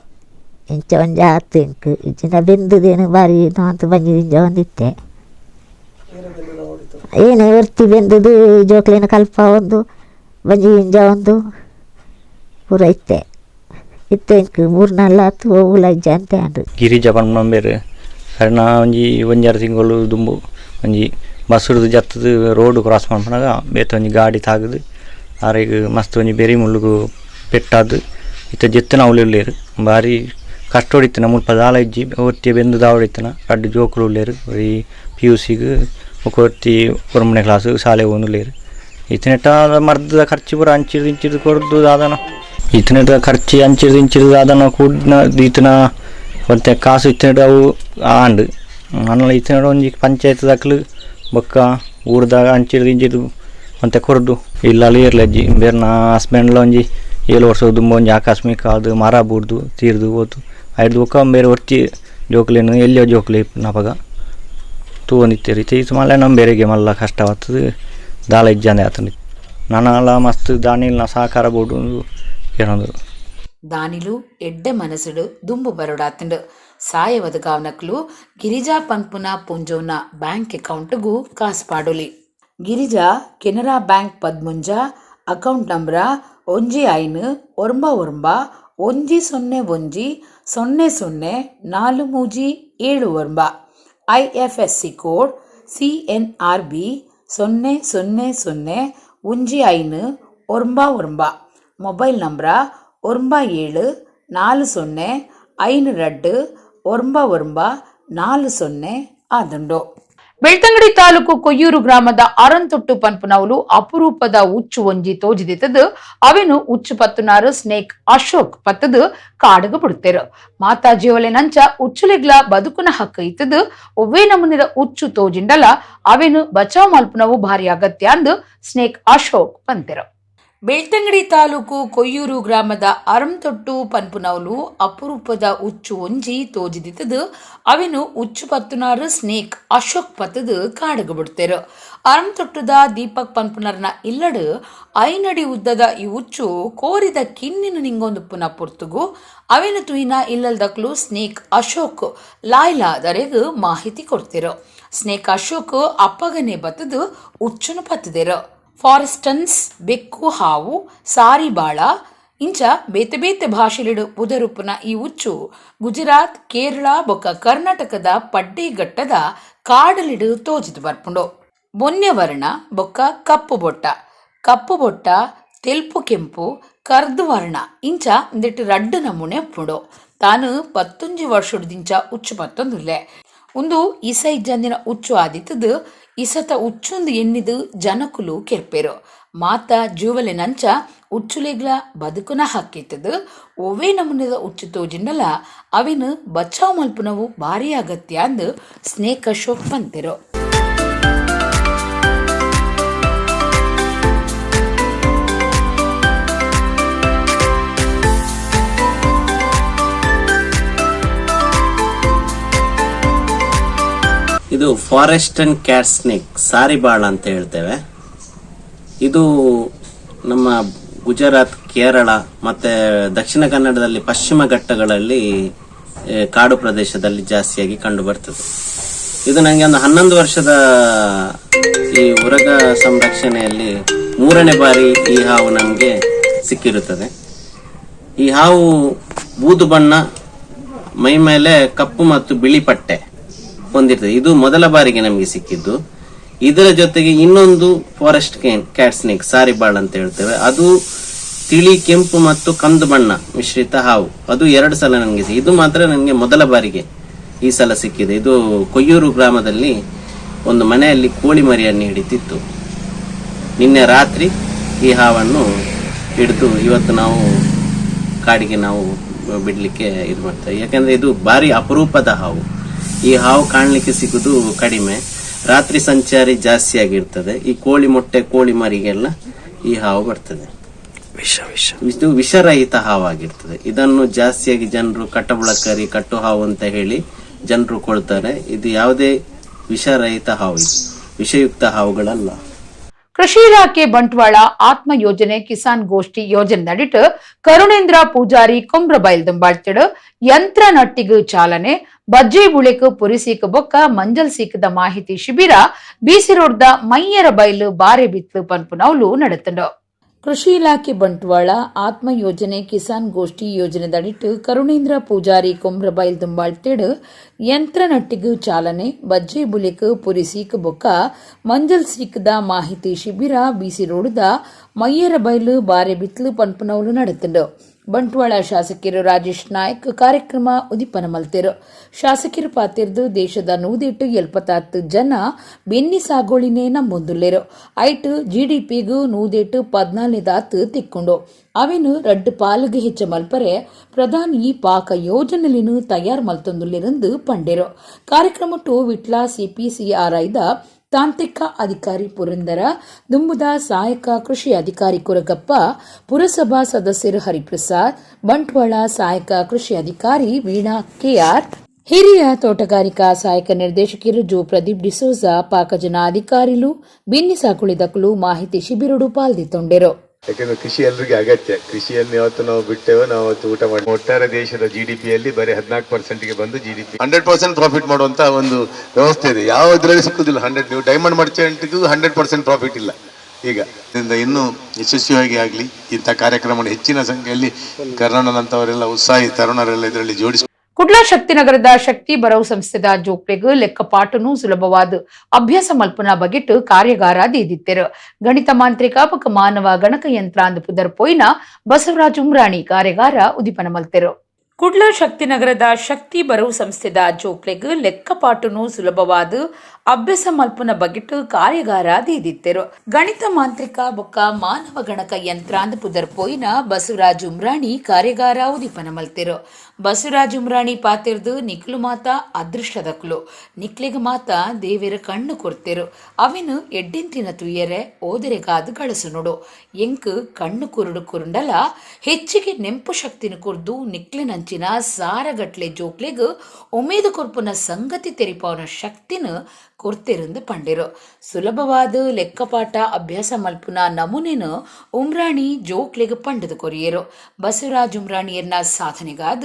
ಇಂಚ ಒಂಜಿ ಆತು ಎಂಕ್ ಇಜ್ಜಿಂಡ ಬೆಂದುದೇನು ಭಾರಿ ಮಾತು ಬಂಜಿ ದಿಂಜ ಒಂದಿತ್ತೆ. ಏನು ಒರ್ತಿ ಬೆಂದುದು ಜೋಕ್ಲೆನ ಕಲ್ಪ ಒಂದು ಬಂಜಿ ದಿಂಜ ಒಂದು ಪೂರ ಇತ್ತೆ ಇತ್ತೆ ಎಂಕ್ 3 4 ಆತು ಒವ್ವುಲ ಇಜ್ಜ ಅಂತೆ ಆಂಡ್. ಗಿರಿಜ ಪನ್ಪುನ ಕಾರಣ ಒಂಜಿ 1.5 ತಿಂಗಳು ದುಂಬು ಒಂಜಿ ಬಸ್ಸುಡ್ದು ಜತ್ತದು ರೋಡ್ ಕ್ರಾಸ್ ಮನ್ಪುನಗ ಬೇತೆ ಒಂಜಿ ಗಾಡಿ ತಾಗದು ಆರೆಗ್ ಮಸ್ತ್ ಒಂಜಿ ಬೆರಿ ಮುಳ್ಳುಗು ಪೆಟ್ಟಾದ್ ಇತ್ತೆ ಜೆತ್ತುನ ಅವ್ಲು ಉಲ್ಲೆರ್. ಭಾರಿ ಕಷ್ಟೊಡಿತ್ತಿನ ಮುಲ್ಪ ದಾಲ ಇಜ್ಜಿ. ಒರ್ತಿ ಬೆಂದು ದಾವಡಿತ್ತಿನ 2 ಜೋಕುಲು ಉಲ್ಲೆರ್. ಒರಿ ಪಿ ಯು ಸಿಗ್ ಬೊಕ ಒರ್ತಿ 9ನೇ ಕ್ಲಾಸ್ ಶಾಲೆ ಪೋವೊಂದುಲ್ಲೆರ್. ಇತ್ತಿನೆಟ್ಟ ಮರ್ದ ಖರ್ಚು ಪೂರ ಅಂಚಿರ್ದು ಇಂಚಿರ್ದು ಕೊರ್ದು ದಾದನ ಇತ್ತಿನೆಟ್ಟ ಖರ್ಚು ಅಂಚಿರ್ದು ಇಂಚಿರ್ದು ದಾದನ ಕೂಡ್ನ ದೀತನ ಒಂತೆ ಕಾಸು ಇತ್ತಿನೆಟ್ ಅವು ಆಂಡ್. ಆಂಡಲ ಇತ್ತಿನೆಟ್ ಒಂಜಿ ಪಂಚಾಯತ್ ದಕ್ಲು ಬೊಕ್ಕ ಊರ್ದಾಗ ಅಂಚಿರ್ದು ಇಂಚಿರ್ದು ಒಂತೆ ಕೊರ್ದು ಇಲ್ಲಲ್ ಏರ್ಲಜ್ಜಿ. ಬೇರ್ನ ಹಸ್ಬೆಂಡ್ಲ ಒಂಜಿ 7 ವರ್ಷ ದುಂಬು ಒಂಜಿ ಆಕಸ್ಮಿಕ ಅದು ಮರ ಬೂರ್ದು ತೀರ್ದು ಪೋತು. ಐಡ್ದು ಬೊಕ್ಕ ಬೇರೆ ಒರ್ತಿ ಜೋಕ್ಲೆನ್ ಎಲ್ಯ ಜೋಕ್ಲೆ ಇಪ್ಪುನಪಗ ತೂವೊಂದಿತ್ತೆರ್. ಇತ್ತೆ ಈತ್ ಮಲ್ಲ ನಮ್ಮ ಬೇರೆಗೆ ಮಲ್ಲ ಕಷ್ಟವಾತದು ದಾಲ ಇಜ್ಜಂದೆ ಆತುಂಡು. ನನಲ ಮಸ್ತ್ ದಾನಿಲ್ನ ಸಹಕಾರ ಬೋಡು ಕೇನೊಂದು. ದಾನಿಲು ಎಡ್ಡೆ ಮನಸ್ಸುಡು ದುಂಬು ಬರೊಡಾತುಂಡು. ಸಾಯವದ ಗಾವನಕ್ಲು ಗಿರಿಜಾ ಪನ್ಪುನ ಪುಂಜೋನ ಬ್ಯಾಂಕ್ ಅಕೌಂಟ್ಗೂ ಕಾಸು ಪಾಡೊಲಿ. Girija Canara bank Padmunja account number 1 5 9 9 1 0 1 0 0 4 3 7 9 IFSC code CNRB 0 0 0 1 5 9 9 mobile number 9 7 4 0 5 2 9 9 4 0 ಆದುಂಡು. ಬೆಳ್ತಂಗಡಿ ತಾಲೂಕು ಕೊಯ್ಯೂರು ಗ್ರಾಮದ ಅರಂತೊಟ್ಟು ಪನ್ಪುನವುಲು ಅಪರೂಪದ ಉಚ್ಚು ಒಂಜಿ ತೋಜಿದಿತ್ತದು. ಅವೆನು ಉಚ್ಚು ಪತ್ತುನಾರು ಸ್ನೇಕ್ ಅಶೋಕ್ ಪತ್ತದು ಕಾಡುಗು ಬಿಡುತ್ತೇರು. ಮಾತಾಜಿಯವಲೆ ನಂಚ ಉಚ್ಚುಲೆಗ್ಲ ಬದುಕುನ ಹಕ್ಕು ಇತ್ತದು. ಒವ್ವೇ ನಮೂನಿದ ಉಚ್ಚು ತೋಜಿಂಡಲ ಅವೆನು ಬಚಾವ್ ಮಲ್ಪುನವು ಭಾರಿ ಅಗತ್ಯ ಅಂದು ಸ್ನೇಕ್ ಅಶೋಕ್ ಪಂತೆರು. ಬೆಳ್ತಂಗಡಿ ತಾಲೂಕು ಕೊಯ್ಯೂರು ಗ್ರಾಮದ ಅರಂತೊಟ್ಟು ಪನ್ಪುನವುಲು ಅಪರೂಪದ ಉಚ್ಚು ಒಂಜಿ ತೋಜಿದಿತ್ತದು. ಅವೆನು ಉಚ್ಚು ಪತ್ತುನಾರು ಸ್ನೇಕ್ ಅಶೋಕ್ ಪತ್ತದು ಕಾಡುಗು ಬಿಡ್ತೇರು. ಅರಂತೊಟ್ಟುದ ದೀಪಕ್ ಪನ್ಪುನರ್ನ ಇಲ್ಲಡು 5 ಅಡಿ ಉದ್ದದ ಈ ಉಚ್ಚು ಕೋರಿದ ಕಿನ್ನಿನ ನಿಂಗೊಂದು ಪುನ ಪುರ್ತುಗು ಅವೆನು ತುಯಿನ ಇಲ್ಲಲ್ದಕ್ಲು ಸ್ನೇಕ್ ಅಶೋಕ್ ಲಾಯ್ಲಾದರೆಗ್ ಮಾಹಿತಿ ಕೊಡ್ತಿರು. ಸ್ನೇಕ್ ಅಶೋಕ್ ಅಪ್ಪಗನೆ ಬತ್ತದು ಉಚ್ಚುನು ಪತ್ತದಿರು. ಫಾರೆಸ್ಟನ್ಸ್ ಬೆಕ್ಕು ಹಾವು ಸಾರಿಬಾಳ ಇಂಚ ಬೇತೆ ಬೇತೆ ಭಾಷೆಲಿಡು ಪುದರುಪುನ ಈ ಉಚ್ಚು ಗುಜರಾತ್ ಕೇರಳ ಬೊಕ್ಕ ಕರ್ನಾಟಕದ ಪಡ್ಡೆಘಟ್ಟದ ಕಾಡಲಿಡು ತೋಜಿದು ಬರ್ಪುಂಡು. ಬೊನ್ಯವರ್ಣ ಬೊಕ್ಕ ಕಪ್ಪು ಬೊಟ್ಟ ಕಪ್ಪು ಬೊಟ್ಟ ತೆಲ್ಪು ಕೆಂಪು ಕರ್ದು ವರ್ಣ ಇಂಚ ಒಂದಿಟ್ಟು ರಡ್ಡು ನಮೂನೆ ಉಪ್ಪುಂಡು. ತಾನು 19 ವರ್ಷದಿಂಚ ಉಚ್ಚು ಪತ್ತೊಂದುಲ್ಲೆ. ಒಂದು ಇಸ ಇಜ್ಜಂದಿನ ಉಚ್ಚು ಆದಿತ್ತದು. ಇಸತ ಉಚ್ಚುಂದು ಎನ್ನಿದು ಜನಕುಲು ಕೆರ್ಪೆರು. ಮಾತ ಜೂವಲೆನಂಚ ಉಚ್ಚುಲೆಗ್ಲ ಬದುಕುನ ಹಕ್ಕಿತ್ತದು. ಒವ್ವೇ ನಮೂನೆದ ಉಚ್ಚು ತೋಜಿಂಡಲ ಅವಿನ ಬಚಾವ್ ಮಲ್ಪುನವು ಭಾರಿ ಅಗತ್ಯ ಅಂದು ಸ್ನೇಕ್ ಅಶೋಕ್ ಪಂತೆರು. ಇದು forest and cat snake ಸಾರಿಬಾಳ ಅಂತ ಹೇಳ್ತೇವೆ. ಇದು ನಮ್ಮ ಗುಜರಾತ್, ಕೇರಳ ಮತ್ತು ದಕ್ಷಿಣ ಕನ್ನಡದಲ್ಲಿ ಪಶ್ಚಿಮ ಘಟ್ಟಗಳಲ್ಲಿ ಕಾಡು ಪ್ರದೇಶದಲ್ಲಿ ಜಾಸ್ತಿಯಾಗಿ ಕಂಡು ಬರ್ತದೆ. ಇದು ನನಗೆ ಒಂದು 11 ವರ್ಷದ ಈ ಉರಗ ಸಂರಕ್ಷಣೆಯಲ್ಲಿ 3ನೇ ಬಾರಿ ಈ ಹಾವು ನಮಗೆ ಸಿಕ್ಕಿರುತ್ತದೆ. ಈ ಹಾವು ಬೂದು ಬಣ್ಣ, ಮೈ ಮೇಲೆ ಕಪ್ಪು ಮತ್ತು ಬಿಳಿ ಪಟ್ಟೆ ಹೊಂದಿರ್ತದೆ. ಇದು ಮೊದಲ ಬಾರಿಗೆ ನಮಗೆ ಸಿಕ್ಕಿದ್ದು. ಇದರ ಜೊತೆಗೆ ಇನ್ನೊಂದು ಫಾರೆಸ್ಟ್ ಕ್ಯಾಟ್ ಸ್ನೇಕ್, ಸಾರಿಬಾಳ್ ಅಂತ ಹೇಳ್ತೇವೆ. ಅದು ತಿಳಿ ಕೆಂಪು ಮತ್ತು ಕಂದು ಬಣ್ಣ ಮಿಶ್ರಿತ ಹಾವು. ಅದು 2 ಸಲ ನನಗೆ, ಇದು ಮಾತ್ರ ನನಗೆ ಮೊದಲ ಬಾರಿಗೆ ಈ ಸಲ ಸಿಕ್ಕಿದೆ. ಇದು ಕೊಯ್ಯೂರು ಗ್ರಾಮದಲ್ಲಿ ಒಂದು ಮನೆಯಲ್ಲಿ ಕೋಳಿ ಮರಿಯನ್ನು ಹಿಡಿತಿತ್ತು. ನಿನ್ನೆ ರಾತ್ರಿ ಈ ಹಾವನ್ನು ಹಿಡಿದು ಇವತ್ತು ನಾವು ಕಾಡಿಗೆ ನಾವು ಬಿಡಲಿಕ್ಕೆ ಇದು ಮಾಡ್ತೇವೆ. ಯಾಕೆಂದರೆ ಇದು ಭಾರಿ ಅಪರೂಪದ ಹಾವು. ಈ ಹಾವು ಕಾಣಲಿಕ್ಕೆ ಸಿಗುವುದು ಕಡಿಮೆ. ರಾತ್ರಿ ಸಂಚಾರಿ ಜಾಸ್ತಿ ಆಗಿರ್ತದೆ. ಈ ಕೋಳಿ ಮೊಟ್ಟೆ, ಕೋಳಿ ಮರಿಗೆಲ್ಲ ಈ ಹಾವು ಬರ್ತದೆ. ಇದು ವಿಷರಹಿತ ಹಾವಾಗಿರ್ತದೆ. ಇದನ್ನು ಜಾಸ್ತಿಯಾಗಿ ಜನರು ಕಟ್ಟಬುಳಕರಿ, ಕಟ್ಟು ಹಾವು ಅಂತ ಹೇಳಿ ಜನರು ಕೊಳ್ತಾರೆ. ಇದು ಯಾವುದೇ ವಿಷರಹಿತ ಹಾವು, ಇದು ವಿಷಯುಕ್ತ ಹಾವುಗಳಲ್ಲ. ಕೃಷಿ ಇಲಾಖೆ ಬಂಟ್ವಾಳ ಆತ್ಮ ಯೋಜನೆ ಕಿಸಾನ್ ಗೋಷ್ಠಿ ಯೋಜನೆ ನಡಿಟ್ ಕರುಣೇಂದ್ರ ಪೂಜಾರಿ ಕುಂಬ್ರಬೈಲ್ ದುಂಬಾಳ್ತಿಡು ಯಂತ್ರ ನಟ್ಟಿಗು ಚಾಲನೆ, ಬಜ್ಜೆ ಬುಳೆಕು ಪುರಿಸೀಕ ಬೊಕ್ಕ ಮಂಜಲ್ ಸೀಕದ ಮಾಹಿತಿ ಶಿಬಿರ ಬಿಸಿ ರೋಡ್ದ ಮೈಯರ ಬೈಲು ಬಾರೆ ಬಿತ್ಲು ಪನ್ಪುನವ್ಲು ನಡೆತಂಡು. ಕೃಷಿ ಇಲಾಖೆ ಬಂಟ್ವಾಳ ಆತ್ಮ ಯೋಜನೆ ಕಿಸಾನ್ ಗೋಷ್ಠಿ ಯೋಜನೆದಡಿಟ್ಟು ಕರುಣೇಂದ್ರ ಪೂಜಾರಿ ಕುಂಬ್ರಬೈಲ್ ದುಂಬಾಳ್ತಿಡು ಯಂತ್ರ ನಟ್ಟಿಗು ಚಾಲನೆ, ಬಜ್ಜೆ ಬುಲೆಕ್ ಪುರಿಸೀಕ್ ಬೊಕ್ಕ ಮಂಜಲ್ ಸೀಕದ ಮಾಹಿತಿ ಶಿಬಿರ ಬಿಸಿ ರೋಡ್ದ ಮಯ್ಯರ ಬೈಲು ಬಾರೆ ಬಿತ್ಲು ಪನ್ಪುನವ್ಲು ನಡೆತಂಡು. ಬಂಟ್ವಾಳ ಶಾಸಕರು ರಾಜೇಶ್ ನಾಯ್ಕ್ ಕಾರ್ಯಕ್ರಮ ಉದಿಪನ ಮಲ್ತೆರು. ಶಾಸಕರು ಪಾತಿರ್ದು ದೇಶದ 170 ಜನ ಬೆನ್ನಿ ಸಾಗೋಳಿನೇ ನಂಬೊಂದುಲ್ಲೆರು. ಐಟ್ ಜಿಡಿಪಿಗೂ 114 ತಿಕ್ಕೊಂಡು ಅವೆನು ರಡ್ಡು ಪಾಲುಗೆ ಹೆಚ್ಚ ಮಲ್ಪರೆ ಪ್ರಧಾನಿ ಪಾಕ ಯೋಜನೆಲಿನು ತಯಾರು ಮಲ್ತೊಂದುಲ್ಲೆರೆಂದು ಪಂಡೆರು. ಕಾರ್ಯಕ್ರಮಟ್ಟು ವಿಟ್ಲ ಸಿಪಿಸಿಆರ್ಐದ ತಾಂತ್ರಿಕ ಅಧಿಕಾರಿ ಪುರಂದರ, ದುಂಬುದ ಸಹಾಯಕ ಕೃಷಿ ಅಧಿಕಾರಿ ಕುರಗಪ್ಪ, ಪುರಸಭಾ ಸದಸ್ಯರು ಹರಿಪ್ರಸಾದ್, ಬಂಟ್ವಾಳ ಸಹಾಯಕ ಕೃಷಿ ಅಧಿಕಾರಿ ವೀಣಾ ಕೆಆರ್, ಹಿರಿಯ ತೋಟಗಾರಿಕಾ ಸಹಾಯಕ ನಿರ್ದೇಶಕರು ಜೋ ಪ್ರದೀಪ್ ಡಿಸೋಜಾ, ಪಾಕಜನ ಅಧಿಕಾರಿಲು ಬಿನ್ನಿ ಸಾಕುಳಿದಕಲು ಮಾಹಿತಿ ಶಿಬಿರಡು ಪಾಲ್ದಿತ್ತೊಂಡೆರು. ಯಾಕಂದ್ರೆ ಕೃಷಿ ಎಲ್ರಿಗೆ ಅಗತ್ಯ. ಕೃಷಿಯನ್ನು ಯಾವತ್ತು ನಾವು ಬಿಟ್ಟೆವೋ ನಾವು ಅವತ್ತು ಊಟ ಮಾಡಿ ಒಟ್ಟಾರೆ ದೇಶದ ಜಿಡಿಪಿಯಲ್ಲಿ ಬರೀ 14%ಗೆ ಬಂದು ಜಿಡಿಪಿ 100% ಪ್ರಾಫಿಟ್ ಮಾಡುವಂತ ಒಂದು ವ್ಯವಸ್ಥೆ ಇದೆ. ಯಾವ ಇದರಲ್ಲಿ ಸಿಕ್ಕುದಿಲ್ಲ 100. ನೀವು ಡೈಮಂಡ್ ಮರ್ಚೆಂಟ್ಗೂ 100% ಪ್ರಾಫಿಟ್ ಇಲ್ಲ ಈಗ. ಇದರಿಂದ ಇನ್ನೂ ಯಶಸ್ವಿಯಾಗಿ ಆಗಲಿ ಇಂಥ ಕಾರ್ಯಕ್ರಮ. ಹೆಚ್ಚಿನ ಸಂಖ್ಯೆಯಲ್ಲಿ ಕರ್ನಾಟಕದಂಥವರೆಲ್ಲ ಉತ್ಸಾಹಿ ತರುಣರೆಲ್ಲ ಇದರಲ್ಲಿ ಜೋಡಿಸಿ. ಕುಡ್ಲ ಶಕ್ತಿನಗರದ ಶಕ್ತಿ ಬರವು ಸಂಸ್ಥೆದ ಜೋಕ್ಲೆಗ್ ಲೆಕ್ಕಪಾಟನು ಸುಲಭವಾದ ಅಭ್ಯಾಸ ಮಲ್ಪನ ಬಗೆಟ್ ಕಾರ್ಯಾಗಾರ ದೀದಿತ್ತೆರು. ಗಣಿತ ಮಾಂತ್ರಿಕ ಪಕ್ಕ ಮಾನವ ಗಣಕಯಂತ್ರ ಅಂದು ಪುದರ್ ಪೋಯಿನ ಬಸವರಾಜ್ ಉಮ್ರಾಣಿ ಕಾರ್ಯಾಗಾರ ಉದಿಪನ ಮಲ್ತೆರು. ಕುಡ್ಲ ಶಕ್ತಿನಗರದ ಶಕ್ತಿ ಬರವು ಸಂಸ್ಥೆದ ಜೋಕ್ಲೆಗ್ ಲೆಕ್ಕಪಾಟನು ಸುಲಭವಾದ ಅಭ್ಯಾಸ ಮಲ್ಪನ ಬಗೆಟ್ ಕಾರ್ಯಾಗಾರ ದೀದಿತ್ತೆರು. ಗಣಿತ ಮಾಂತ್ರಿಕ ಬೊಕ್ಕ ಮಾನವ ಗಣಕ ಯಂತ್ರಾಂದ ಪುದರ್ ಪೋಯಿನ ಬಸವರಾಜ್ ಉಮ್ರಾಣಿ ಕಾರ್ಯಾಗಾರ ಉದಿಪನ ಮಲ್ತೆರು. ಬಸವರಾಜ್ ಉಮ್ರಾಣಿ ಪಾತಿರ್ದು ನಿಕ್ಲು ಮಾತ ಅದೃಷ್ಟದಕ್ಲು, ನಿಕ್ಲಿಗ್ ಮಾತ ದೇವಿರ ಕಣ್ಣು ಕೊರ್ತೆರು, ಅವಿನು ಎಡ್ಡಿಂತಿನ ತುಯ್ಯರೆ ಓದರೆಗಾದು ಗಳಸು ನೋಡು, ಎಂಕ್ ಕಣ್ಣು ಕುರುಡು ಕುರುಂಡಲ ಹೆಚ್ಚಿಗೆ ನೆಂಪು ಶಕ್ತಿನ ಕುರ್ದು ನಿಕ್ಲಿನಂಚಿನ ಸಾರಗಟ್ಲೆ ಜೋಕ್ಲೆಗ್ ಉಮೇದು ಕೊರ್ಪುನ ಸಂಗತಿ ತೆರಿಪಾವನ ಶಕ್ತಿನ ಕೊರ್ತೆರೆಂದು ಪಂಡೆರು. ಸುಲಭವಾದ ಲೆಕ್ಕಪಾಠ ಅಭ್ಯಾಸ ಮಲ್ಪುನ ನಮೂನೆನು ಉಮ್ರಾಣಿ ಜೋಕ್ಲೆಗ್ ಪಂಡದು ಕೊರಿಯರು. ಬಸವರಾಜ್ ಉಮ್ರಾಣಿಯರ್ನ ಸಾಧನೆಗಾದ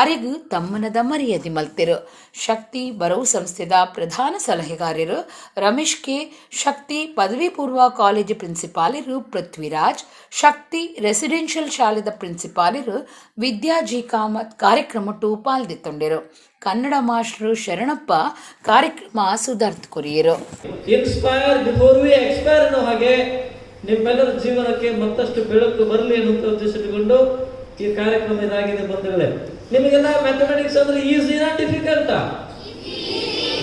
ಅರೆಗು ತಮ್ಮನದ ಮರ್ಯಾದೆ ಮಲ್ತೆರು. ಶಕ್ತಿ ಬರವು ಸಂಸ್ಥೆದ ಪ್ರಧಾನ ಸಲಹೆಗಾರರು ರಮೇಶ್ ಕೆ, ಶಕ್ತಿ ಪದವಿ ಪೂರ್ವ ಕಾಲೇಜು ಪ್ರಿನ್ಸಿಪಾಲರು ಪೃಥ್ವಿರಾಜ್, ಶಕ್ತಿ ರೆಸಿಡೆನ್ಷಿಯಲ್ ಶಾಲೆದ ಪ್ರಿನ್ಸಿಪಾಲರು ವಿದ್ಯಾ ಜಿ ಕಾಮತ್ ಕಾರ್ಯಕ್ರಮಟ್ಟು ಪಾಲ್ದಿತ್ತೊಂಡೆರು. ಕನ್ನಡ ಮಾಸ್ಟರ್ ಶರಣಪ್ಪ ಕಾರ್ಯಕ್ರಮ ಸುಧಾರ್ತ್ ಕೊರಿಯರು. ಇನ್ಸ್ಪೈರ್ ಬಿಫೋರ್ we expire ಅನ್ನೋ ಹಾಗೆ ನಿಮ್ಮೆಲ್ಲರ ಜೀವನಕ್ಕೆ ಮತ್ತಷ್ಟು ಬೆಳಕು ಬರಲಿ ಅನ್ನುವಂಥ ಉದ್ದೇಶ ಇಟ್ಟುಕೊಂಡು ಈ ಕಾರ್ಯಕ್ರಮ ಇದಾಗಿದೆ. ಬಂಧುಗಳೇ, ನಿಮಗೆಲ್ಲ ಮ್ಯಾಥಮೆಟಿಕ್ಸ್ ಅಂದ್ರೆ ಈಸಿನಾ, ಡಿಫಿಕಲ್ಟಾ?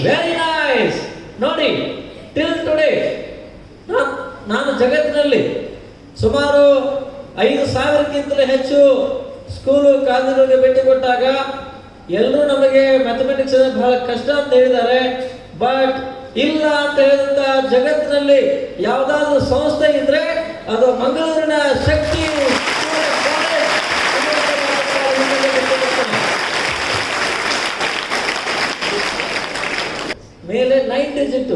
Very nice. ನೋಡಿ, ಟಿಲ್ ಟುಡೇ ನಾನು ಜಗತ್ತಿನಲ್ಲಿ ಸುಮಾರು 5,000ಕ್ಕಿಂತಲೂ ಹೆಚ್ಚು ಸ್ಕೂಲು ಕಾಲೇಜುಗಳಿಗೆ ಭೇಟಿ ಕೊಟ್ಟಾಗ ಎಲ್ಲರೂ ನಮಗೆ ಮ್ಯಾಥಮೆಟಿಕ್ಸ್ ಅಂದ್ರೆ ಬಹಳ ಕಷ್ಟ ಅಂತ ಹೇಳಿದ್ದಾರೆ. ಬಟ್ ಇಲ್ಲ ಅಂತ ಹೇಳಿದಂತ ಜಗತ್ತಿನಲ್ಲಿ ಯಾವುದಾದ್ರೂ ಸಂಸ್ಥೆ ಇದ್ರೆ ಅದು ಮಂಗಳೂರಿನ ಶಕ್ತಿ School and College. ಮೇಲೆ 9 ಡಿಜಿಟ್,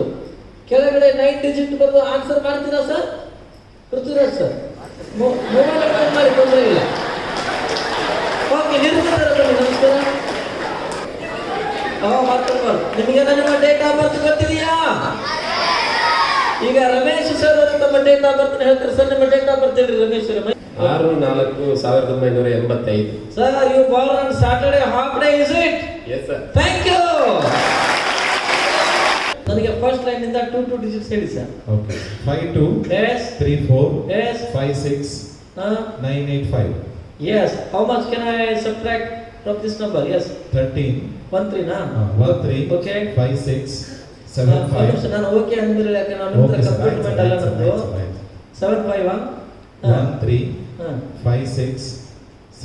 ಕೆಳಗಡೆ 9 ಡಿಜಿಟ್ ಬರೆದು ಆನ್ಸರ್ ಮಾಡ್ತೀರಾ sir? Prithviraj sir mobile open ಮಾಡಿ, ತೊಂದರೆ ಇಲ್ಲ. ಓಕೆ, ನಿರೂಪಿತರ ಬನ್ನಿ. ನಮಸ್ಕಾರ. ಮಾತಾಡ್ಬಾರ್ದು. ನಿಮಗೆಲ್ಲ ನಿಮ್ಮ date of birth ಗೊತ್ತಿದೆಯಾ? ಈಗ ರಮೇಶ್ ಸರ್ ಅವರು ತಮ್ಮ date of birth ಹೇಳ್ತಾರೆ. ಸರ್, ನಿಮ್ಮ date of birth ಹೇಳ್ರಿ Ramesh. 6-4-1985. Sir, you born on Saturday, half day, is it? Yes sir. Thank you. ನನಗೆ ಫಸ್ಟ್ ಲೈನ್ ಇಂದ two two digits ಹೇಳಿ sir. Okay, 52 S. 34 S. 56 985. Yes, how much can I subtract from this number? Yes. 13. 13 ನಾ? 13. Okay. 56 75. ನಿಮಿಷ, ನಾನು okay ಅಂದಿರಲಿಲ್ಲ, ಯಾಕೆ ನಾನು ನಿಮ್ಮ okay sir, computer ಅಲ್ಲ ನಂದು. 75. 13 56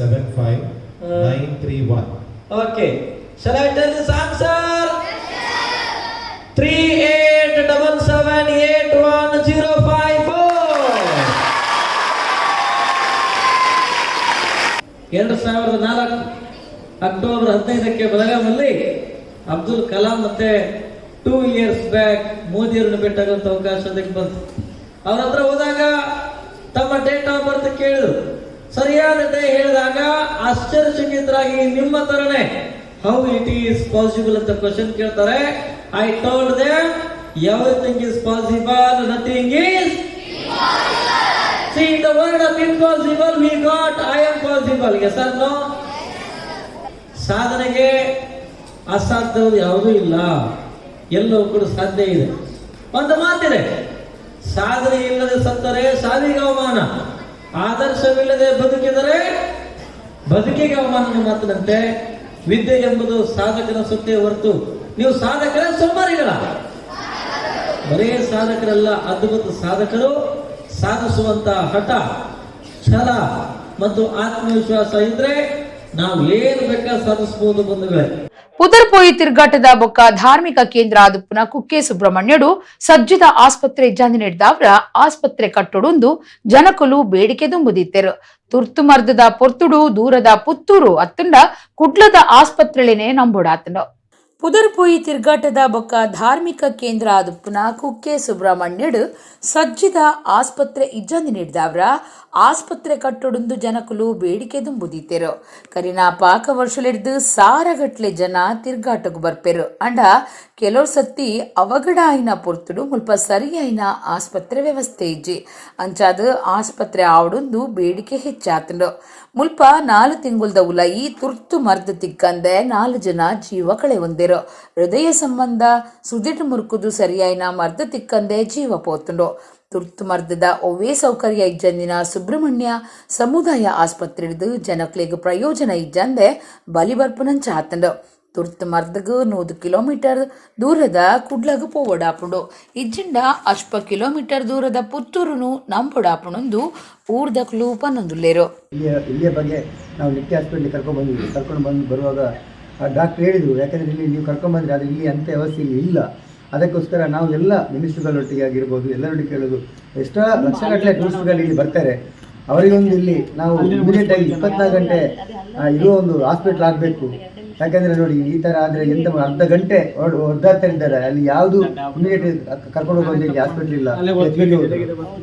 75 931. Okay, shall I tell this answer? 3877 81054. 2004 October 15ಕ್ಕೆ ಬೆಳಗಾಮಲ್ಲಿ Abdul Kalam ಮತ್ತೆ 2 years back ಮೋದಿಯವರನ್ನು ಭೇಟಿಯಾಗುವಂತ ಅವಕಾಶ ಅದಕ್ಕೆ ಬಂತು. ಅವ್ರ ಹತ್ರ ಹೋದಾಗ ತಮ್ಮ date of birth ಕೇಳಿದ್ರು. ಸರಿಯಾದ ಡೇ ಹೇಳಿದಾಗ ಆಶ್ಚರ್ಯಚಕಿತರಾಗಿ ನಿಮ್ಮ ತರನೇ how it is possible ಅಂತ ಕ್ವಶನ್ ಕೇಳ್ತಾರೆ. I told them everything is possible, nothing is. See, in the word of impossible, we got I am possible. Yes or no? ಸಾಧನೆಗೆ ಅಸಾಧ್ಯವು ಯಾವುದೂ ಇಲ್ಲ, ಎಲ್ಲವೂ ಕೂಡ ಸಾಧ್ಯ ಇದೆ. ಒಂದು ಮಾತಿದೆ, ಸಾಧನೆ ಇಲ್ಲದೆ ಸತ್ತರೆ ಸಾವಿಗೆ ಅವಮಾನ, ಆದರ್ಶವಿಲ್ಲದೆ ಬದುಕಿದರೆ ಬದುಕಿಗೆ ಅವಮಾನ ಮಾತಿನಂತೆ ವಿದ್ಯೆ ಎಂಬುದು ಸಾಧಕನ ಸೊತ್ತೇ ಹೊರತು ನೀವು ಸಾಧಕರ ಸೋಮಾರಿಗಳ. ಬರೇ ಸಾಧಕರಲ್ಲ, ಅದ್ಭುತ ಸಾಧಕರು. ಸಾಧಿಸುವಂತ ಹಠ, ಛಲ ಮತ್ತು ಆತ್ಮವಿಶ್ವಾಸ ಇದ್ರೆ ನಾವು ಏನು ಬೇಕಾದ್ರೂ ಸಾಧಿಸಬಹುದು ಬಂಧುಗಳೇ. ಪುದರ್ಪೋಯಿ ತಿರುಗಾಟದ ಬೊಕ್ಕ ಧಾರ್ಮಿಕ ಕೇಂದ್ರ ಆದುಪ್ಪುನ ಕುಕ್ಕೆ ಸುಬ್ರಹ್ಮಣ್ಯಡು ಸಜ್ಜಿದ ಆಸ್ಪತ್ರೆ ಇಜ್ಜಾಂದಿ ನೀಡಿದವರ ಆಸ್ಪತ್ರೆ ಕಟ್ಟೊಡೊಂದು ಜನಕುಲು ಬೇಡಿಕೆ ದುಂಬುದಿತ್ತೆರು. ತುರ್ತು ಮರ್ದದ ಪೊರ್ತುಡು ದೂರದ ಪುತ್ತೂರು ಅತ್ತಂಡ ಕುಡ್ಲದ ಆಸ್ಪತ್ರೆಲೇನೆ ನಂಬುಡಾತನು. ಪುದರ್ಪೋಯಿ ತಿರುಗಾಟದ ಬೊಕ್ಕ ಧಾರ್ಮಿಕ ಕೇಂದ್ರ ಆದುಪ್ಪುನ ಕುಕ್ಕೆ ಸುಬ್ರಹ್ಮಣ್ಯಡು ಸಜ್ಜಿದ ಆಸ್ಪತ್ರೆ ಇಜ್ಜಂದಿ ನೀಡಿದವರ ಆಸ್ಪತ್ರೆ ಕಟ್ಟೊಡೊಂದು ಜನಕುಲು ಬೇಡಿಕೆ ದುಂಬುದಿತ್ತೆರು. ಕರಿನ ಪಾಕ ವರ್ಷಲಿಡ್ದು ಸಾರಗಟ್ಲೆ ಜನ ತಿರ್ಗಾಟకు ಬರ್ಪೆರು. ಅಂಡ ಕೆಲವು ಸತ್ತಿ ಅವಗಡ ಆಯಿನ ಪೊರ್ತುಡು ಮುಲ್ಪ ಸರಿಯಾಯಿನ ಆಸ್ಪತ್ರೆ ವ್ಯವಸ್ಥೆ ಇಜ್ಜಿ. ಅಂಚಾದ ಆಸ್ಪತ್ರೆ ಆವಡೊಂದು ಬೇಡಿಕೆ ಹೆಚ್ಚಾತಂಡು. ಮುಲ್ಪ 4 ತಿಂಗುಲ್ದ ಉಲಯಿ ತುರ್ತು ಮರ್ದು ತಿಕ್ಕಂದೆ 4 ಜನ ಜೀವ ಕಳೆವೊಂದಿರು. ಹೃದಯ ಸಂಬಂಧ ಸುದಿಟು ಮುರುಕುದು ಸರಿಯಾಯಿನ ಮರ್ದು ತಿಕ್ಕಂದೆ ಜೀವ ಪೋತುಂಡು. ತುರ್ತು ಮರ್ದದ ಒವ್ವೇ ಸೌಕರ್ಯ ಇಜ್ಜಂದಿನ ಸುಬ್ರಹ್ಮಣ್ಯ ಸಮುದಾಯ ಆಸ್ಪತ್ರೆದು ಜನಕ್ಲೆಗ್ ಪ್ರಯೋಜನ ಇಜ್ಜಂದೆ ಬಲಿ ಬರ್ಪುನಂಚಾತಂಡು. ತುರ್ತು ಮರ್ದಗು 100 ಕಿಲೋಮೀಟರ್ ದೂರದ ಕುಡ್ಲಗು ಪೋವಡಾಪುಂಡು. ಇಜ್ಜಿಂಡ ಅಲ್ಪ ಕಿಲೋಮೀಟರ್ ದೂರದ ಪುತ್ತೂರುನು ನಂಬುಡಾಪುಣೊಂದು ಊರ್ದಕ್ಲು ಪನ್ನೊಂದುಲ್ಲೇರು. ಇಲ್ಲಿಯ ಬಗ್ಗೆ ನಾವು ನಿತ್ಯ ಹಾಸ್ಪಿಟ್ಲಿಗೆ ಕರ್ಕೊಂಡ್ಬಂದಿದ್ವಿ. ಕರ್ಕೊಂಡು ಬಂದು ಬರುವಾಗ ಆ ಡಾಕ್ಟ್ರ್ ಹೇಳಿದರು, ಯಾಕೆಂದರೆ ಇಲ್ಲಿ ನೀವು ಕರ್ಕೊಂಡ್ಬಂದರೆ ಆದರೆ ಇಲ್ಲಿ ಅಂಥ ವ್ಯವಸ್ಥೆ ಇಲ್ಲಿ ಇಲ್ಲ. ಅದಕ್ಕೋಸ್ಕರ ನಾವು ಎಲ್ಲ ಮಿನಿಸ್ಟ್ರುಗಳೊಟ್ಟಿಗೆ ಆಗಿರ್ಬೋದು ಎಲ್ಲರೊಟ್ಟಿಗೆ ಕೇಳೋದು, ಎಷ್ಟೋ ಲಕ್ಷಗಟ್ಟಲೆ ಟೂರಿಸ್ಟ್ಗಳು ಇಲ್ಲಿ ಬರ್ತಾರೆ, ಅವರಿಗೊಂದು ಇಲ್ಲಿ ನಾವು ಇಮಿಡಿಯೇಟಾಗಿ 24 ಗಂಟೆ ಇರುವ ಒಂದು ಹಾಸ್ಪಿಟ್ಲ್ ಆಗಬೇಕು. ಯಾಕೆಂದರೆ ನೋಡಿ ಈ ಥರ ಆದರೆ ಎಂತ ಅರ್ಧ ಗಂಟೆ ಒದ್ದಾಡ್ತಾ ಇದ್ದಾರೆ, ಅಲ್ಲಿ ಯಾವುದು ಇಮಿಡಿಯೇಟ್ ಕರ್ಕೊಂಡು ಹೋಗೋದು ಇಲ್ಲಿ ಹಾಸ್ಪಿಟ್ಲ್ ಇಲ್ಲ.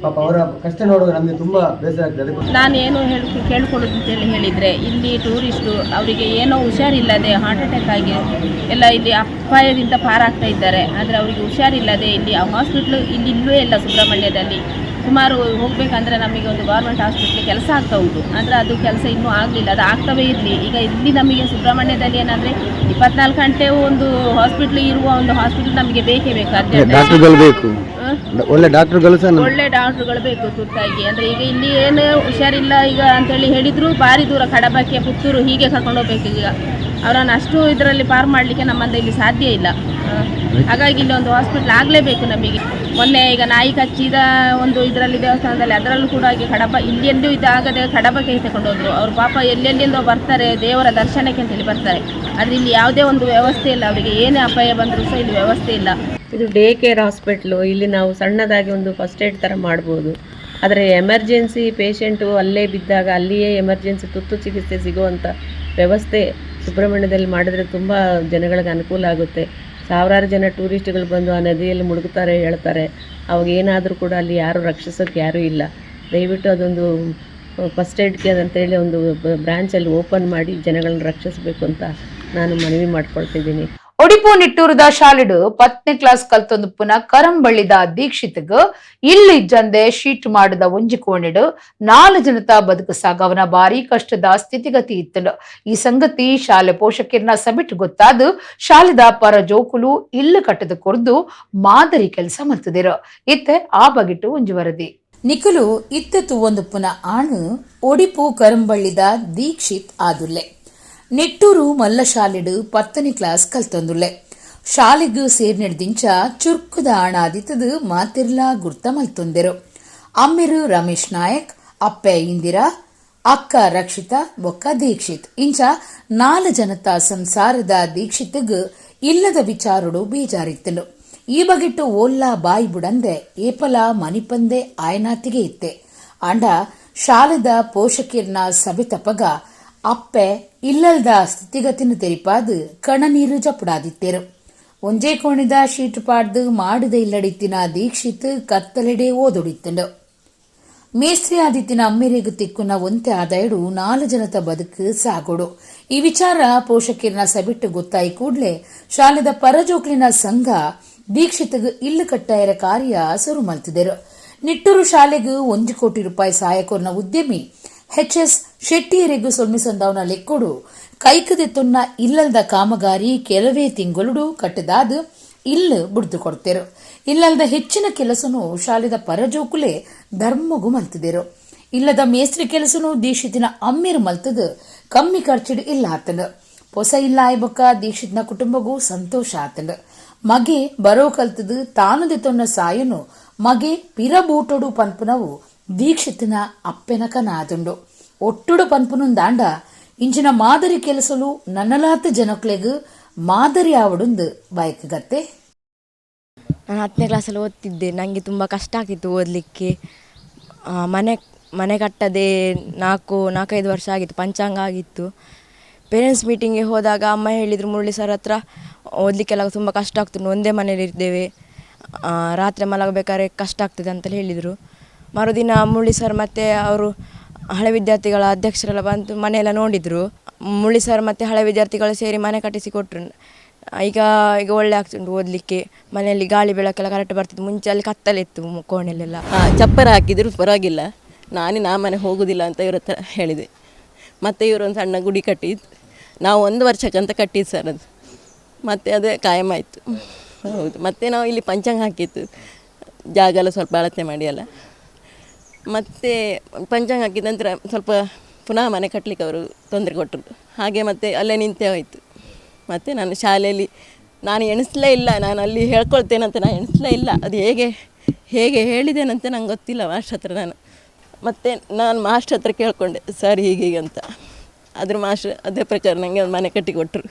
ಪಾಪ ಅವರ ಕಷ್ಟ ನೋಡುವಾಗ ನಮಗೆ ತುಂಬ ಬೇಸರ ಆಗ್ತದೆ. ಅದಕ್ಕೋಸ್ಕರ ನಾನು ಏನು ಕೇಳ್ಕೊಳ್ಳೋದು ಅಂತೇಳಿ ಹೇಳಿದರೆ, ಇಲ್ಲಿ ಟೂರಿಸ್ಟು ಅವರಿಗೆ ಏನೋ ಹುಷಾರಿಲ್ಲದೆ ಹಾರ್ಟ್ ಅಟ್ಯಾಕ್ ಆಗಿ ಎಲ್ಲ ಇಲ್ಲಿ ಅಪಾಯದಿಂದ ಪಾರಾಗ್ತಾ ಇದ್ದಾರೆ. ಆದರೆ ಅವರಿಗೆ ಹುಷಾರಿಲ್ಲದೆ ಇಲ್ಲಿ ಹಾಸ್ಪಿಟ್ಲು ಇಲ್ಲಿ ಇಲ್ಲವೇ ಇಲ್ಲ. ಸುಬ್ರಹ್ಮಣ್ಯದಲ್ಲಿ ಸುಮಾರು ಹೋಗಬೇಕಂದ್ರೆ ನಮಗೆ ಒಂದು ಗೌರ್ಮೆಂಟ್ ಹಾಸ್ಪಿಟ್ಲ್ ಕೆಲಸ ಆಗ್ತಾ ಉಂಟು. ಅಂದರೆ ಅದು ಕೆಲಸ ಇನ್ನೂ ಆಗಲಿಲ್ಲ, ಅದು ಆಗ್ತವೇ ಇರಲಿ. ಈಗ ಇಲ್ಲಿ ನಮಗೆ ಸುಬ್ರಹ್ಮಣ್ಯದಲ್ಲಿ ಏನಂದರೆ 24 ಗಂಟೆ ಒಂದು ಹಾಸ್ಪಿಟ್ಲ್ ಇರುವ ಒಂದು ಹಾಸ್ಪಿಟ್ಲ್ ನಮಗೆ ಬೇಕೇ ಬೇಕು, ಅರ್ಜೆಂಟ್. ಡಾಕ್ಟರ್ಗಳು ಬೇಕು, ಒಳ್ಳೆ ಡಾಕ್ಟರ್ಗಳು ಸಹ ಒಳ್ಳೆ ಡಾಕ್ಟ್ರುಗಳು ಬೇಕು ತುರ್ತಾಗಿ. ಅಂದರೆ ಈಗ ಇಲ್ಲಿ ಏನು ಹುಷಾರಿಲ್ಲ ಈಗ ಅಂತೇಳಿ ಹೇಳಿದ್ರು ಭಾರಿ ದೂರ ಕಡಬಕ್ಕೆ, ಪುತ್ತೂರು ಹೀಗೆ ಕರ್ಕೊಂಡು ಹೋಗ್ಬೇಕು. ಈಗ ಅವರನ್ನು ಅಷ್ಟು ಇದರಲ್ಲಿ ಪಾರು ಮಾಡಲಿಕ್ಕೆ ನಮ್ಮಂದ ಇಲ್ಲಿ ಸಾಧ್ಯ ಇಲ್ಲ. ಹಾಗಾಗಿ ಇಲ್ಲಿ ಒಂದು ಹಾಸ್ಪಿಟ್ಲ್ ಆಗಲೇಬೇಕು ನಮಗೆ. ಮೊನ್ನೆ ಈಗ ನಾಯಿ ಕಚ್ಚಿದ ಒಂದು ಇದರಲ್ಲಿ ದೇವಸ್ಥಾನದಲ್ಲಿ ಅದರಲ್ಲೂ ಕೂಡ ಹಾಗೆ ಕಡಬ ಇಲ್ಲಿ ಎಲ್ಲೂ ಇದಾಗದೆ ಕಡಬಕ್ಕೆ ತಗೊಂಡು ಹೋದ್ರು ಅವರು. ಪಾಪ ಎಲ್ಲೆಲ್ಲಿಂದ ಬರ್ತಾರೆ ದೇವರ ದರ್ಶನಕ್ಕೆ ಅಂತೇಳಿ ಬರ್ತಾರೆ. ಆದರೆ ಇಲ್ಲಿ ಯಾವುದೇ ಒಂದು ವ್ಯವಸ್ಥೆ ಇಲ್ಲ ಅವರಿಗೆ. ಏನೇ ಅಪಾಯ ಬಂದರೂ ಸಹ ಇಲ್ಲಿ ವ್ಯವಸ್ಥೆ ಇಲ್ಲ. ಇದು day care hospital. ಇಲ್ಲಿ ನಾವು ಸಣ್ಣದಾಗಿ ಒಂದು ಫಸ್ಟ್ ಏಡ್ ಥರ ಮಾಡ್ಬೋದು. ಆದರೆ ಎಮರ್ಜೆನ್ಸಿ ಪೇಷಂಟು ಅಲ್ಲೇ ಬಿದ್ದಾಗ ಅಲ್ಲಿಯೇ ಎಮರ್ಜೆನ್ಸಿ ತುರ್ತು ಚಿಕಿತ್ಸೆ ಸಿಗುವಂಥ ವ್ಯವಸ್ಥೆ ಸುಬ್ರಹ್ಮಣ್ಯದಲ್ಲಿ ಮಾಡಿದ್ರೆ ತುಂಬ ಜನಗಳಿಗೆ ಅನುಕೂಲ ಆಗುತ್ತೆ. ಸಾವಿರಾರು ಜನ ಟೂರಿಸ್ಟ್ಗಳು ಬಂದು ಆ ನದಿಯಲ್ಲಿ ಮುಳುಗುತ್ತಾರೆ ಹೇಳ್ತಾರೆ. ಅವಾಗ ಏನಾದರೂ ಕೂಡ ಅಲ್ಲಿ ಯಾರೂ ರಕ್ಷಿಸೋಕ್ಕೆ ಯಾರೂ ಇಲ್ಲ. ದಯವಿಟ್ಟು ಅದೊಂದು first aid care ಅಂತೇಳಿ ಒಂದು ಬ್ರಾಂಚಲ್ಲಿ ಓಪನ್ ಮಾಡಿ ಜನಗಳನ್ನ ರಕ್ಷಿಸಬೇಕು ಅಂತ ನಾನು ಮನವಿ ಮಾಡ್ಕೊಳ್ತಿದ್ದೀನಿ. ಒಡಿಪು ನಿಟ್ಟೂರದ ಶಾಲೆಡು 10ನೇ ಕ್ಲಾಸ್ ಕಲ್ತೊಂದು ಪುನಃ ಕರಂಬಳ್ಳಿದ ದೀಕ್ಷಿತ್ಗ್ ಇಲ್ಲಿ ಜಂದೆ ಶೀಟ್ ಮಾಡದ ಒಂಜಿ ಕೋಣೆಡು 4 ಜನತ ಬದುಕು ಸಾಗವನ ಭಾರಿ ಕಷ್ಟದ ಸ್ಥಿತಿಗತಿ ಇತ್ತಲು. ಈ ಸಂಗತಿ ಶಾಲೆ ಪೋಷಕರ್ನ ಸಬಿಟ್ ಗೊತ್ತಾದ ಶಾಲೆದ ಪರ ಜೋಕುಲು ಇಲ್ಲು ಕಟ್ಟದ ಕೊರ್ದು ಮಾದರಿ ಕೆಲಸ ಮಲ್ತದಿರು. ಇತ್ತೆ ಆ ಬಗಿಟ್ಟು ಒಂಜಿ ವರದಿ. ನಿಖಲು ಇತ್ತ ತುವೊಂದು ಪುನಃ ಆಣು ಒಡಿಪು ಕರಂಬಳ್ಳಿದ ದೀಕ್ಷಿತ್ ಆದುಲ್ಲೆ. ನಿಟ್ಟೂರು ಮಲ್ಲ ಶಾಲೆಡು 10ನೇ ಕ್ಲಾಸ್ ಕಲ್ತೊಂದುಲ್ಲೆ. ಶಾಲೆಗು ಸೇರ್ನೆಡ್ದಿಂಚ ಚುರ್ಕುದ ಆಣಾದಿತ್ತದು ಮಾತಿರ್ಲಾ ಗುರ್ತ ಮಲ್ತೊಂದೆರು. ಅಮ್ಮಿರು ರಮೇಶ್ ನಾಯಕ್, ಅಪ್ಪೆ ಇಂದಿರಾ, ಅಕ್ಕ ರಕ್ಷಿತಾ, ಬೊಕ್ಕ ದೀಕ್ಷಿತ್ ಇಂಚ 4 ಜನತ ಸಂಸಾರದ ದೀಕ್ಷಿತ್ಗ್ ಇಲ್ಲದ ವಿಚಾರಡು ಬೇಜಾರಿತ್ತನು. ಈ ಬಗೆಟ್ಟು ಓಲ್ಲಾ ಬಾಯಿ ಬುಡಂದೆ ಏಪಲ ಮನಿಪಂದೆ ಆಯನಾತಿಗೆ ಇತ್ತೆ. ಆಂಡ ಶಾಲೆದ ಪೋಷಕಿರ್ನ ಸಭೆ ತಪಗ ಅಪ್ಪೆ ಇಲ್ಲಲ್ದ ಸ್ಥಿತಿಗತಿನ ತೆರಿಪಾದು ಕಣನೀರು ಜಪುಡಾದಿತ್ತೇರು. ಒಂಜೇ ಕೋಣಿದ ಶೀಟ್ ಪಾಡ್ದು ಮಾಡಿದ ಇಲ್ಲಡಿತ್ತಿನ ದೀಕ್ಷಿತ್ ಕತ್ತಲೆಡೆ ಓದೊಡಿತ್ತಂಡು. ಮೇಸ್ತ್ರಿ ಆದಿತ್ತಿನ ಅಮ್ಮೆರೆಗು ತಿಕ್ಕುನ ಒಂತೆ ಆದಾಯಡು 4 ಜನತ ಬದುಕು ಸಾಗೋಡು. ಈ ವಿಚಾರ ಪೋಷಕಿರ್ನ ಸಬಿಟ್ಟು ಗೊತ್ತಾಯಿ ಕೂಡ್ಲೆ ಶಾಲೆದ ಪರಜೋಕ್ಲಿನ ಸಂಘ ದೀಕ್ಷಿತ್ಗ್ ಇಲ್ಲು ಕಟ್ಟಾಯರ ಕಾರ್ಯ ಸುರು ಮಲ್ತಿದರು. ನಿಟ್ಟೂರು ಶಾಲೆಗೂ 1 ಕೋಟಿ ರೂಪಾಯಿ ಸಹಾಯಕೋರ್ನ ಉದ್ಯಮಿ ಎಚ್ ಎಸ್ ಶೆಟ್ಟಿಯರಿಗೂ ಸೊಲ್ಮಿಸಂದವನ ಲೆಕ್ಕೊಡು ಕೈಕದೆತ್ತೊನ್ನ ಇಲ್ಲಲ್ದ ಕಾಮಗಾರಿ ಕೆಲವೇ ತಿಂಗಳುಡು ಕಟ್ಟದಾದ ಇಲ್ಲು ಬುಡ್ದು ಕೊಡ್ತೇರು. ಇಲ್ಲಲ್ದ ಹೆಚ್ಚಿನ ಕೆಲಸನು ಶಾಲೆದ ಪರಜೋಕುಲೆ ಧರ್ಮಗು ಮಲ್ತಿದೆರು. ಇಲ್ಲದ ಮೇಸ್ತ್ರಿ ಕೆಲಸನು ದೀಕ್ಷಿತಿನ ಅಮ್ಮಿರು ಮಲ್ತದು ಕಮ್ಮಿ ಖರ್ಚಿಡು ಇಲ್ಲ ಆತನು. ಪೊಸ ಇಲ್ಲ ಆಯ್ಬೊಕ್ಕ ದೀಕ್ಷಿತ್ನ ಕುಟುಂಬಗೂ ಸಂತೋಷ ಆತನು. ಮಗೆ ಬರೋ ಕಲ್ತದು ತಾನು ದೆತ್ತೊನ್ನ ಸಾಯನು ಮಗೆ ಪಿರಬೂಟೊಡು ಪನ್ಪುನವು ದೀಕ್ಷಿತನ ಅಪ್ಪೆನ ಕನಾದುಂಡು. ಒಟ್ಟುಡು ಪನ್ಪುನುಂದಾಂಡ ಇಂಚಿನ ಮಾದರಿ ಕೆಲಸಲು ನನ್ನಲಾತ ಜನಕ್ಲೆಗ್ ಮಾದರಿ ಆವಡುಂದು ಬಯಕಗತ್ತೆ. ನಾನು 10ನೇ ಕ್ಲಾಸಲ್ಲಿ ಓದ್ತಿದ್ದೆ. ನನಗೆ ತುಂಬ ಕಷ್ಟ ಆಗ್ತಿತ್ತು ಓದಲಿಕ್ಕೆ. ಮನೆ ಮನೆ ಕಟ್ಟದೆ 4-5 ವರ್ಷ ಆಗಿತ್ತು, ಪಂಚಾಂಗ ಆಗಿತ್ತು. ಪೇರೆಂಟ್ಸ್ ಮೀಟಿಂಗ್ಗೆ ಹೋದಾಗ ಅಮ್ಮ ಹೇಳಿದರು, ಮುರಳಿ ಸರ್ ಹತ್ರ ಓದಲಿಕ್ಕೆಲ್ಲ ತುಂಬ ಕಷ್ಟ ಆಗ್ತದೆ, ಒಂದೇ ಮನೇಲಿ ಇರ್ತೇವೆ, ರಾತ್ರಿ ಮಲಗಬೇಕಾದ್ರೆ ಕಷ್ಟ ಆಗ್ತದೆ ಅಂತೇಳಿ ಹೇಳಿದರು. ಮರುದಿನ ಮುರಳಿ ಸರ್ ಮತ್ತು ಅವರು ಹಳೆ ವಿದ್ಯಾರ್ಥಿಗಳ ಅಧ್ಯಕ್ಷರೆಲ್ಲ ಬಂದು ಮನೆಯೆಲ್ಲ ನೋಡಿದರು. ಮುರಳಿ ಸರ್ ಮತ್ತು ಹಳೆ ವಿದ್ಯಾರ್ಥಿಗಳು ಸೇರಿ ಮನೆ ಕಟ್ಟಿಸಿ ಕೊಟ್ಟರು. ಈಗ ಈಗ ಒಳ್ಳೆ ಆಗ್ತುಂಟು ಓದಲಿಕ್ಕೆ. ಮನೆಯಲ್ಲಿ ಗಾಳಿ ಬೆಳಕೆಲ್ಲ ಕರೆಕ್ಟ್ ಬರ್ತಿತ್ತು, ಮುಂಚೆ ಅಲ್ಲಿ ಕತ್ತಲಿತ್ತು ಕೋಣೆಯಲ್ಲೆಲ್ಲ. ಚಪ್ಪರ ಹಾಕಿದರೂ ಪರವಾಗಿಲ್ಲ, ನಾನೇ ನಾ ಮನೆ ಹೋಗೋದಿಲ್ಲ ಅಂತ ಇವ್ರ ಹತ್ರ ಹೇಳಿದೆ. ಮತ್ತು ಇವರೊಂದು ಸಣ್ಣ ಗುಡಿ ಕಟ್ಟಿದ್ದು, ನಾವು 1 ವರ್ಷಕ್ಕಂತ ಕಟ್ಟಿದ್ದು ಸರ್ ಅದು, ಮತ್ತು ಅದೇ ಕಾಯಂ ಆಯಿತು. ಹೌದು, ಮತ್ತು ನಾವು ಇಲ್ಲಿ ಪಂಚಾಂಗ ಹಾಕಿತ್ತು, ಜಾಗ ಎಲ್ಲ ಸ್ವಲ್ಪ ಅಳತೆ ಮಾಡಿ ಎಲ್ಲ. ಮತ್ತು ಪಂಚಾಂಗ ಹಾಕಿದ ನಂತರ ಸ್ವಲ್ಪ ಪುನಃ ಮನೆ ಕಟ್ಟಲಿಕ್ಕೆ ಅವರು ತೊಂದರೆ ಕೊಟ್ಟರು. ಹಾಗೆ ಮತ್ತು ಅಲ್ಲೇ ನಿಂತೇ ಹೋಯಿತು. ಮತ್ತು ನಾನು ಶಾಲೆಯಲ್ಲಿ ನಾನು ಎಣಿಸಲೇ ಇಲ್ಲ, ನಾನು ಅಲ್ಲಿ ಹೇಳ್ಕೊಳ್ತೇನಂತ ನಾನು ಎಣಿಸಲೇ ಇಲ್ಲ. ಅದು ಹೇಗೆ ಹೇಗೆ ಹೇಳಿದ್ದೇನಂತ ನಂಗೆ ಗೊತ್ತಿಲ್ಲ ಮಾಸ್ಟ್ರ್ ಹತ್ರ ನಾನು. ಮತ್ತು ನಾನು ಮಾಸ್ಟ್ರ್ ಹತ್ರ ಕೇಳಿಕೊಂಡೆ, ಸರ್ ಹೀಗೆ ಹೀಗೆ ಅಂತ. ಅದ್ರ ಮಾಸ್ಟ್ರ್ ಅದೇ ಪ್ರಕಾರ ನನಗೆ ಒಂದು ಮನೆ ಕಟ್ಟಿಕೊಟ್ಟರು.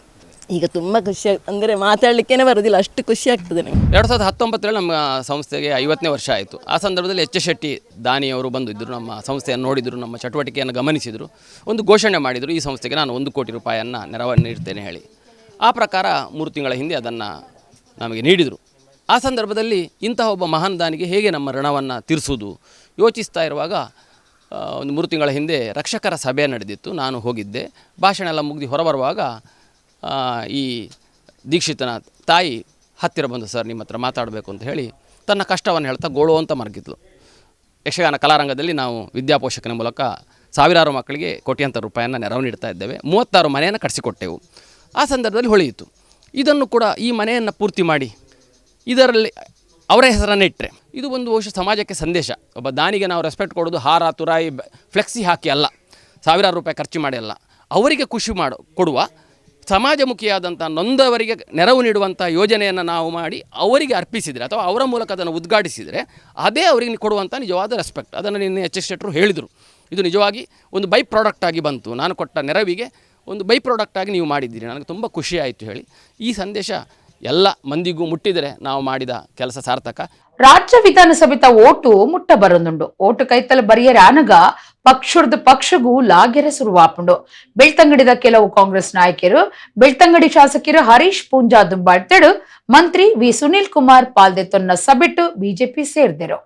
ಈಗ ತುಂಬ ಖುಷಿ, ಅಂದರೆ ಮಾತಾಡಲಿಕ್ಕೇ ಬರೋದಿಲ್ಲ, ಅಷ್ಟು ಖುಷಿ ಆಗ್ತದೆ ನನಗೆ. 2019 ನಮ್ಮ ಸಂಸ್ಥೆಗೆ 50ನೇ ವರ್ಷ ಆಯಿತು. ಆ ಸಂದರ್ಭದಲ್ಲಿ ಎಚ್ ಎಸ್ ಶೆಟ್ಟಿ ದಾನಿಯವರು ಬಂದಿದ್ದರು, ನಮ್ಮ ಸಂಸ್ಥೆಯನ್ನು ನೋಡಿದರು, ನಮ್ಮ ಚಟುವಟಿಕೆಯನ್ನು ಗಮನಿಸಿದರು, ಒಂದು ಘೋಷಣೆ ಮಾಡಿದರು, ಈ ಸಂಸ್ಥೆಗೆ ನಾನು 1 ಕೋಟಿ ರೂಪಾಯಿಯನ್ನು ನೆರವನ್ನು ನೀಡ್ತೇನೆ ಹೇಳಿ. ಆ ಪ್ರಕಾರ 3 ತಿಂಗಳ ಹಿಂದೆ ಅದನ್ನು ನಮಗೆ ನೀಡಿದರು. ಆ ಸಂದರ್ಭದಲ್ಲಿ ಇಂತಹ ಒಬ್ಬ ಮಹಾನ್ ದಾನಿಗೆ ಹೇಗೆ ನಮ್ಮ ಋಣವನ್ನು ತೀರಿಸುವುದು ಯೋಚಿಸ್ತಾ ಇರುವಾಗ ಒಂದು 3 ತಿಂಗಳ ಹಿಂದೆ ರಕ್ಷಕರ ಸಭೆ ನಡೆದಿತ್ತು, ನಾನು ಹೋಗಿದ್ದೆ. ಭಾಷಣ ಎಲ್ಲ ಮುಗಿದು ಹೊರಬರುವಾಗ ಈ ದೀಕ್ಷಿತನ ತಾಯಿ ಹತ್ತಿರ ಬಂದು, ಸರ್ ನಿಮ್ಮ ಹತ್ರ ಮಾತಾಡಬೇಕು ಅಂತ ಹೇಳಿ ತನ್ನ ಕಷ್ಟವನ್ನು ಹೇಳ್ತಾ ಗೋಳು ಅಂತ ಮರಗಿದ್ಲು. ಯಕ್ಷಗಾನ ಕಲಾರಂಗದಲ್ಲಿ ನಾವು ವಿದ್ಯಾಪೋಷಕನ ಮೂಲಕ ಸಾವಿರಾರು ಮಕ್ಕಳಿಗೆ ಕೋಟ್ಯಾಂತರ ರೂಪಾಯಿಯನ್ನು ನೆರವು ನೀಡ್ತಾ ಇದ್ದೇವೆ. 36 ಮನೆಯನ್ನು ಕಟ್ಟಿಸಿಕೊಟ್ಟೆವು. ಆ ಸಂದರ್ಭದಲ್ಲಿ ಹೊಳೆಯಿತು, ಇದನ್ನು ಕೂಡ ಈ ಮನೆಯನ್ನು ಪೂರ್ತಿ ಮಾಡಿ ಇದರಲ್ಲಿ ಅವರ ಹೆಸರನ್ನು ಇಟ್ಟರೆ ಇದು ಒಂದು ಬಹುಶಃ ಸಮಾಜಕ್ಕೆ ಸಂದೇಶ. ಒಬ್ಬ ದಾನಿಗೆ ನಾವು ರೆಸ್ಪೆಕ್ಟ್ ಕೊಡೋದು ಹಾರ ತುರಾಯಿ ಫ್ಲೆಕ್ಸಿ ಹಾಕಿ ಅಲ್ಲ, ಸಾವಿರಾರು ರೂಪಾಯಿ ಖರ್ಚು ಮಾಡಿ ಅಲ್ಲ, ಅವರಿಗೆ ಖುಷಿ ಕೊಡುವ ಸಮಾಜಮುಖಿಯಾದಂಥ ನೊಂದವರಿಗೆ ನೆರವು ನೀಡುವಂಥ ಯೋಜನೆಯನ್ನು ನಾವು ಮಾಡಿ ಅವರಿಗೆ ಅರ್ಪಿಸಿದರೆ ಅಥವಾ ಅವರ ಮೂಲಕ ಅದನ್ನು ಉದ್ಘಾಟಿಸಿದರೆ ಅದೇ ಅವರಿಗೆ ಕೊಡುವಂಥ ನಿಜವಾದ ರೆಸ್ಪೆಕ್ಟ್. ಅದನ್ನು ನಿನ್ನೆ ಎಚ್ ಎಸ್ ಶೆಟ್ಟರು ಹೇಳಿದರು. ಇದು ನಿಜವಾಗಿ ಒಂದು ಬೈ ಪ್ರಾಡಕ್ಟಾಗಿ ಬಂತು, ನಾನು ಕೊಟ್ಟ ನೆರವಿಗೆ ಒಂದು ಬೈ ಪ್ರಾಡಕ್ಟಾಗಿ ನೀವು ಮಾಡಿದ್ದೀರಿ, ನನಗೆ ತುಂಬ ಖುಷಿಯಾಯಿತು ಹೇಳಿ ಈ ಸಂದೇಶ ಎಲ್ಲ ಮಂದಿಗೂ ಮುಟ್ಟಿದರೆ ನಾವು ಮಾಡಿದ ಕೆಲಸ ಸಾರ್ಥಕ. ರಾಜ್ಯ ವಿಧಾನಸಭೆತ ಓಟು ಮುಟ್ಟ ಬರೊಂದುಂಡು. ಓಟು ಕೈತಲ ಬರಿಯರ ಆನಗ ಪಕ್ಷದ ಪಕ್ಷಗೂ ಲಾಗೆರೆ ಸುರುವಾಪುಂಡು. ಬೆಳ್ತಂಗಡಿದ ಕೆಲವು ಕಾಂಗ್ರೆಸ್ ನಾಯಕರು ಬೆಳ್ತಂಗಡಿ ಶಾಸಕರು ಹರೀಶ್ ಪೂಂಜಾ ದುಂಬಾಳ್ತೆಡು ಮಂತ್ರಿ ವಿ ಸುನೀಲ್ ಕುಮಾರ್ ಪಾಲ್ದೆತ್ತೊನ್ನ ಸಭೆಟ್ಟು ಬಿಜೆಪಿ ಸೇರಿದರು.